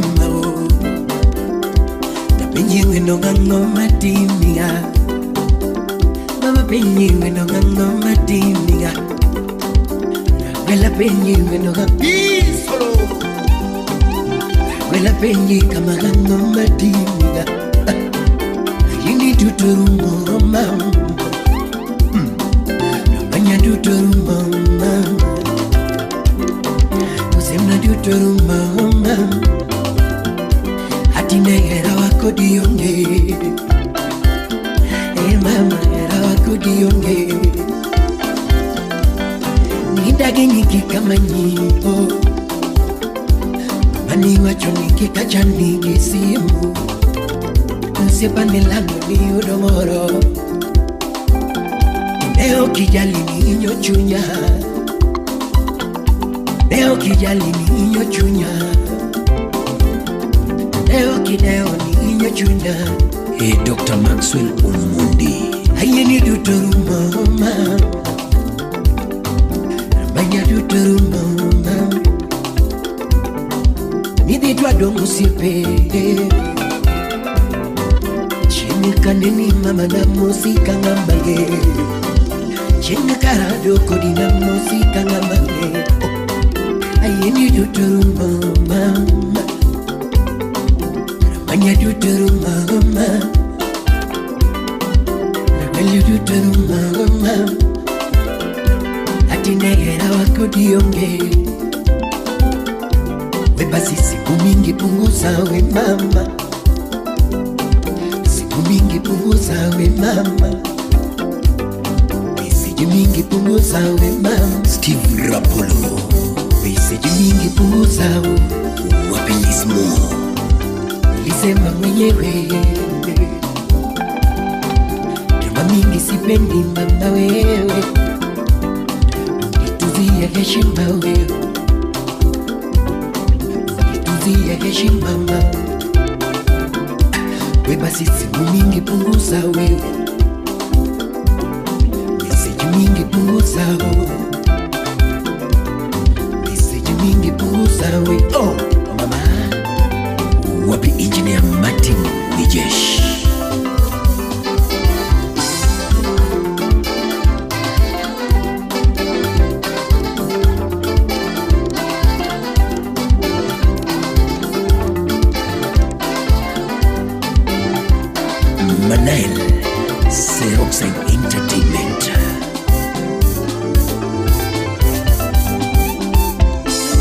Tapenji weno gango matimiga Mama penji weno gango matimiga Rabuela penji weno gango Isolo Rabuela penji kama gango matimiga Yini tuturumo mama Namanya tuturumo mama Usemna tuturumo mama Hatine hera wako dionge Eh mama hera wako dionge Nidage nyiki kama nyipo Mani wacho niki kachani kisimu Usipane lango ni udomoro Leo kijali ni chunya Leo kijali ni chunya Leo kideo ni chunya Hey Dr. Maxwell Omondi Haye ni dutoru mama Rabanya dutoru mama Nidhi dwadongo sipe Kaneni mama na musika ngambange Chenga karado kodi na musika ngambange Ayeni duturu mama Ramanya duturu mama Ramanya duturu mama Atinegera wako dionge We basi siku mingi punguza we mama Mingi punguza we mama Meseji mingi punguza we mama Steve Rapolo Meseji mingi punguza we Wapilismo Ulisema mwenyewe Drama mingi sipendi mama wewe Unituzie heshima wewe Unituzie heshima mama We basi simu mingi punguza wewe Meseji mingi punguza wewe Meseji mingi punguza wewe Oh mama Wapi Engineer Martin Nijesh Manael Seroxide Entertainment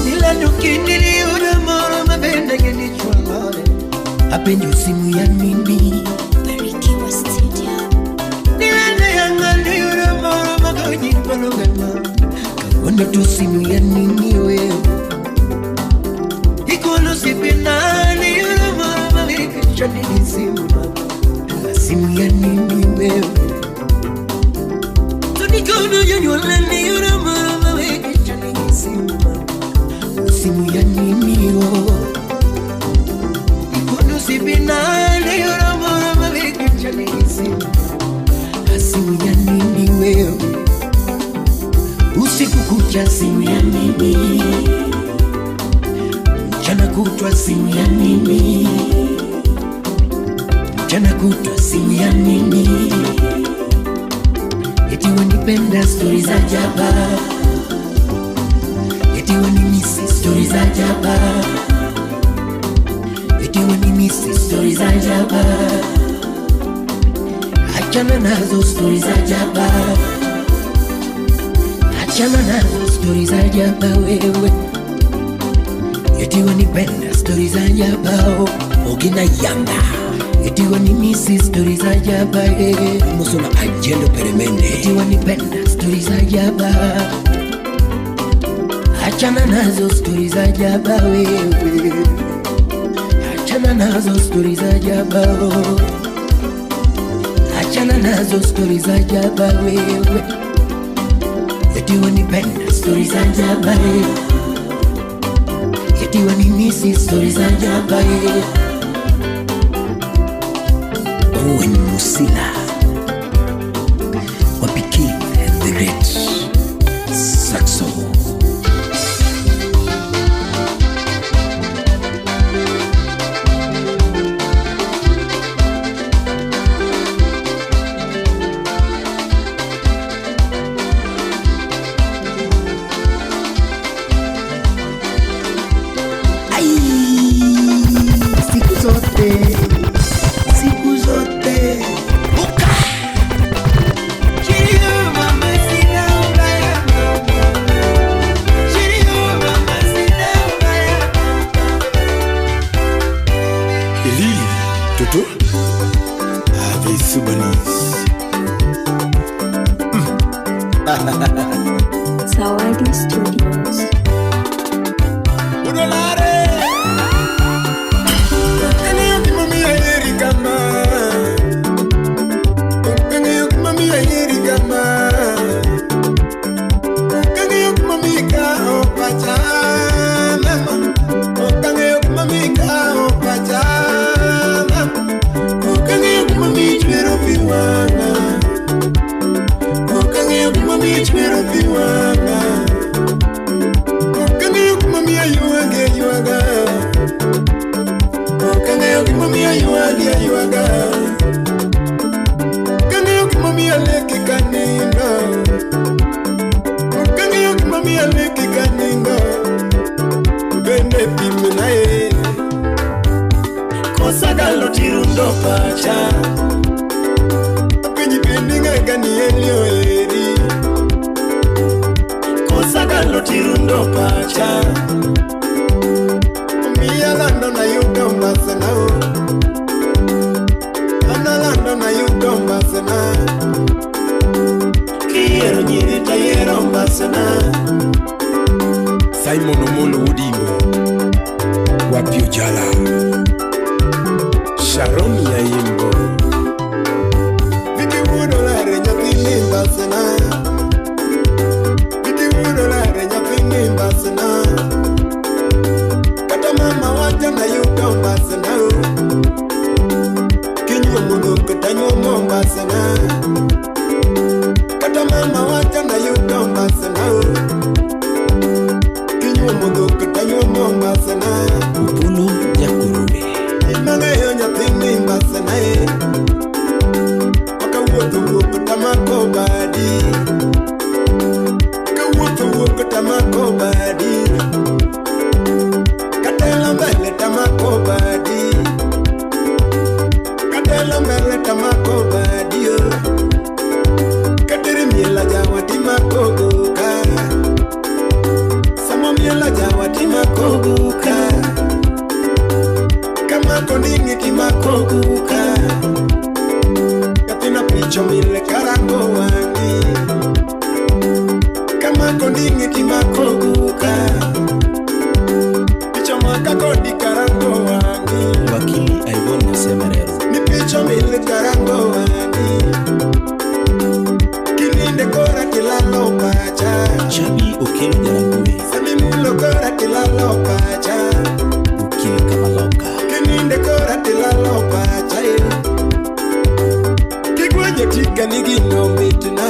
Nilandukindili unamoro mabenda genichwalore Apenjo simu ya nini Barikiwa Studio Nilande yangali unamoro magonyi palogana Kawondo tu simu ya nini wewe Ikolo sipinani unamoro mabikichani simu Simu ya nini wewe Tunikono yonyola ni unamoro mabikichani simu Simu ya nini oh Ikono sipinani unamoro mabikichani simu Simu ya nini wewe Usiku kucha simu ya nini Mchana kutwa simu ya nini Mchana kutwa simu ya nini Eti wanipenda stori za jaba Eti wanimisi stori za jaba Eti wanimisi stori za jaba Achana nazo stori za jaba Achana nazo stori za jaba wewe Eti wanipenda stori za jaba Ogina Yanga Eti wanimisi stori za jaba Musona Ajendo Peremende Eti wanipenda stori za jaba Achana nazo stori za jaba wewe Achana nazo stori za jaba Achana nazo stori za jaba wewe Eti wanipenda stori za jaba Eti wanimisi stori za jaba Owen Musila. Ave Subanis. Zawadi Studios. Udolare. Okang'eyo gimomiyo aheri kama. Okang'eyo gimomiyo aheri kama. Okang'eyo gimomiyo ikawo pacha mama. Okang'eyo gimomiyo ikawo pacha mama. Okang'eyo gimomiyo ichwero pi wang'a. Okang'eyo gimomiyo ichwero pi wang'a. Okang'eyo gimomiyo aywagi aywaga. Okang'eyo gimomiyo aywagi aywaga. Okang'eyo gimomiyo aleki kanindo. Okang'eyo gimomiyo aleki kanindo. Bende pimnae. Kosagalo tirundo pacha. Apenji bende ng'ega ni en oheri. Kosagalo tirundo pacha. Omiya lando na yudo mbasena o. Ana lando na yudo mbasena. Kiyiero nyiri tayiero mbasena. Simon Omolo Wodimbo. Wapi Ojala. Sharon Yaimbo. Viki wuodolare nyathini mbasena. Viki wuodolare nyathini mbasena. Kata mama wacho nayudo mbasena o. Kinyuomo dhok tanyuomo mbasena. Kata mama wacho nayudo mbasena o. Kinyuomo dhok tanyuomo mbasena. Upuno Nyakurume. Imang'eyo nyathini mbasena e. Makawuotho wuok tamako badi. Kawuotho wuok tamako badi. Katelo mbele tamako badi. Katelo mbele tamako badi o. Kateri miela jawa timako goka. Samo miela jawa timako goka. Kamako ningi timako goka. Katina picho mile karango wangi. Kamako ningi timako goka. Picho maka kodi karango wangi. Wakili Ivon Nyasemerero. Ni picho mile karango wangi. Kininde kora tilalo pacha. Chabi Okelo Jarangue. Sami mulo kora tilalo pacha. Ukil Kamaloka. Kininde kora tilalo pacha. Kigwenyo tika ni gino mitna.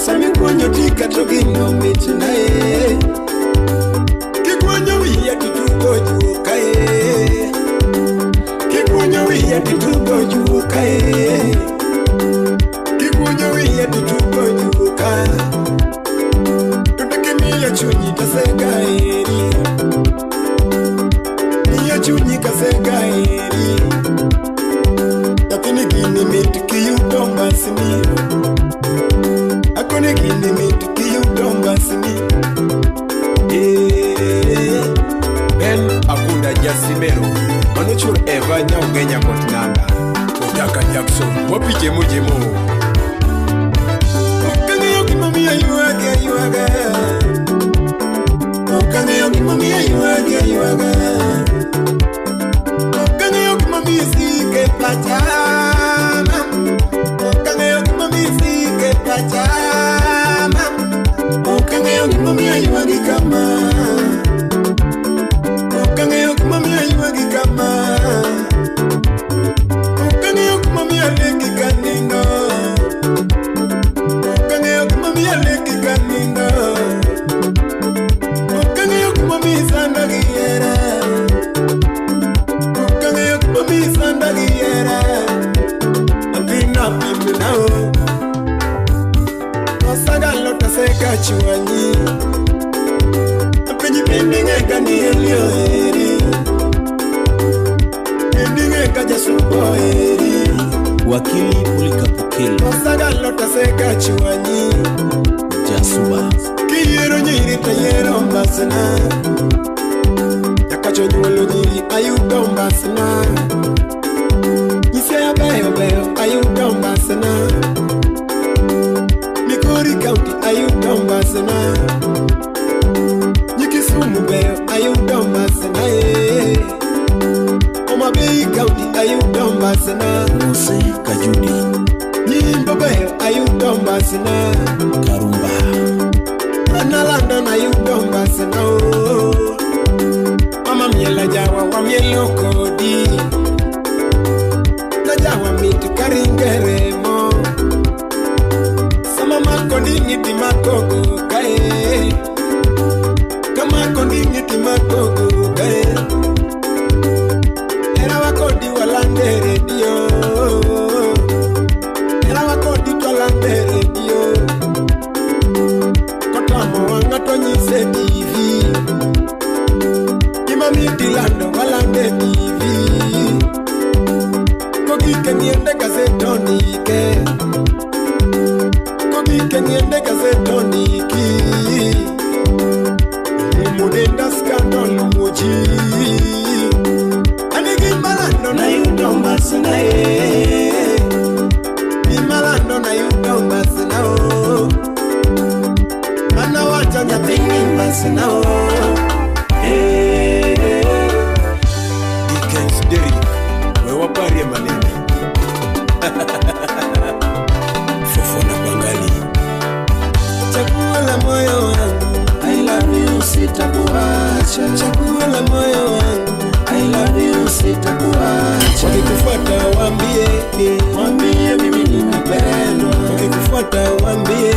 Sami gwenyo tika to gino mitna e. Kigwenyo wiya titugo juoka e. Kigwenyo wiya titugo juoka e. Kigwenyo wiya titugo juoka. Tudake miyo chunyi kasega eri. Miyo chunyi kasega eri. Nyathini gini mit kiyudo mbasni. Akone gini mit kiyudo mbasni. Ben Agunda Jasimero. Manochur Eva Nyaugenya Kotnanda. Otaka Jackson. Wapi jemo jemo. Okang'eyo gimomiyo aywagi aywaga. Okang'eyo gimomiyo aywagi aywaga. Okang'eyo gimomiyo isike pacha. Okang'eyo gimomiyo isike pacha. Okang'eyo gimomiyo aywagi kama. Okang'eyo gimomiyo aywagi kama. Okang'eyo gimomiyo aleki kanindo. Okang'eyo gimomiyo aleki kanindo. Okang'eyo gimomiyo isanda gi hera. Okang'eyo gimomiyo isanda gi hera. Nyathina pimna o. Osagalo taseka chwanyi. Apenji bende ng'ega ni Eli oheri. Bende ng'ega jasuko oheri. Wakili Polycarp Okelo. Osagalo taseka chwanyi. Jasuba. Kiyiero nyiri tayiero mbasena. Nyakacho nyuolo nyiri ayudo mbasena. mbasna. Mose Kajudi. Nyimbo ber ayudo mbasna. Karumba. Analando nayudo mbasna. Mama miela jawa wamielo kodi. Najawa mit karingere mo. Sama makoni ngiti makoko kae. Kama koni ngiti makoko kae. Era wakodi walande redio. Era wakodi twalande redio. Kotamo wanga tonyise TV. Imamiti lando walande TV. Kogike niende gazetonike. Kogike niende gazetoniki. Mudenda skandal muji. Anigi malando na yudo mbasna e. Malando na yudo mbasna o. Mana wacha nyathini mbasna o. Dickens Derrick, wewe waparie manene. Fofona Bangali. Chaguo la moyo wangu, I love you, sitakuacha. Chaguo la moyo wangu, I love you, sitakuacha. Wakikufuata waambie, waambie mimi nimependwa. Wakikufuata waambie,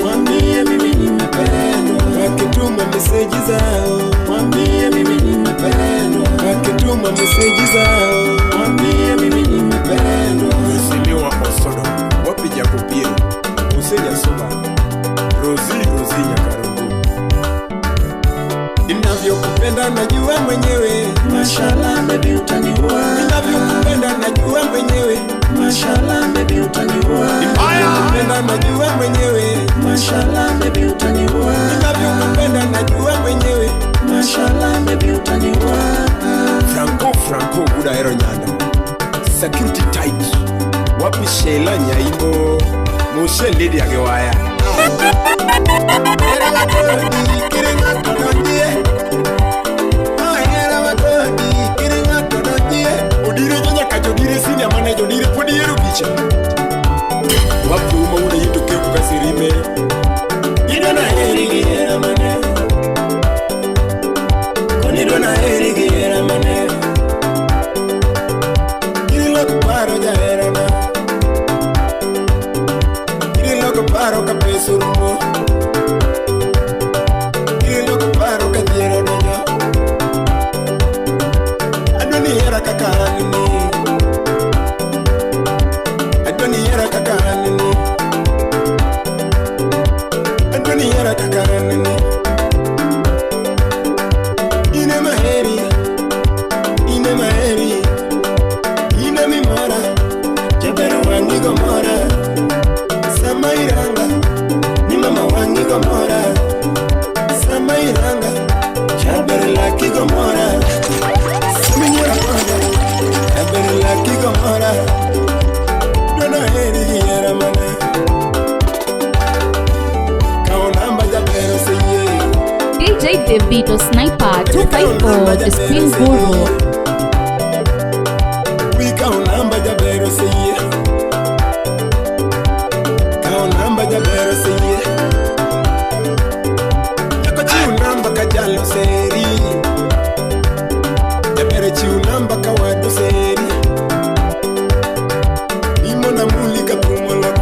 waambie mimi nimependwa. Wakituma meseji zao, waambie mimi nimependwa. Wakituma meseji zao, waambie mimi nimependwa. Mheshimiwa Osodo, wapi Jacob Usenya Soba, Rozi Rozi Nyakarungu. Ninavyokupenda najua mwenyewe. Mashallah baby utaniua. Ninavyokupenda najua mwenyewe. Mashallah baby utaniua. Ninavyokupenda najua mwenyewe. Mashallah baby utaniua. Ninavyokupenda najua mwenyewe. Mashallah baby utaniua. Franco Franco Buda Hero Nyando. Security tight. Wapi Sheila Nyaimo. Moshe Lady Agewaya. Era wakodi kiringa tononjie. Era wakodi kiringa tononjie. Odire nyanya kajodire senior manager odire podi yero bicha. Wapi uma una yito keku kasirime. Idona heri giera mane. Konidona heri giera mane. Kiriloko paro jaherana. Kiriloko paro kapesurumo. Kiriloko paro kadhiero donjo. Adwani hera kaka anni. Adwani hera kaka anni. Adwani hera kaka anni. Ine maheri, ine maheri, ine mimora, jabero wangi gomora. Sama iranga, ni mama wangi gomora. Sama iranga, jabero laki gomora. Saminyera mora, jabero laki gomora. Dona heri giera mana. Kaonamba jabero seye. DJ Devito Sniper 254, the Spin Guru. We kaonamba jabero seye. Kaonamba jabero seye. Yako chiu namba kajalo seri. Jabero chiu namba kawado seri. Imona mulika pumoloko.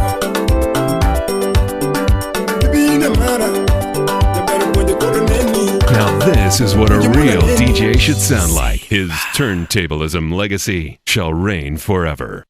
Bibi na mara. Jabero moja koroneni. Now this is what a real DJ should sound like. His turntablism legacy shall reign forever.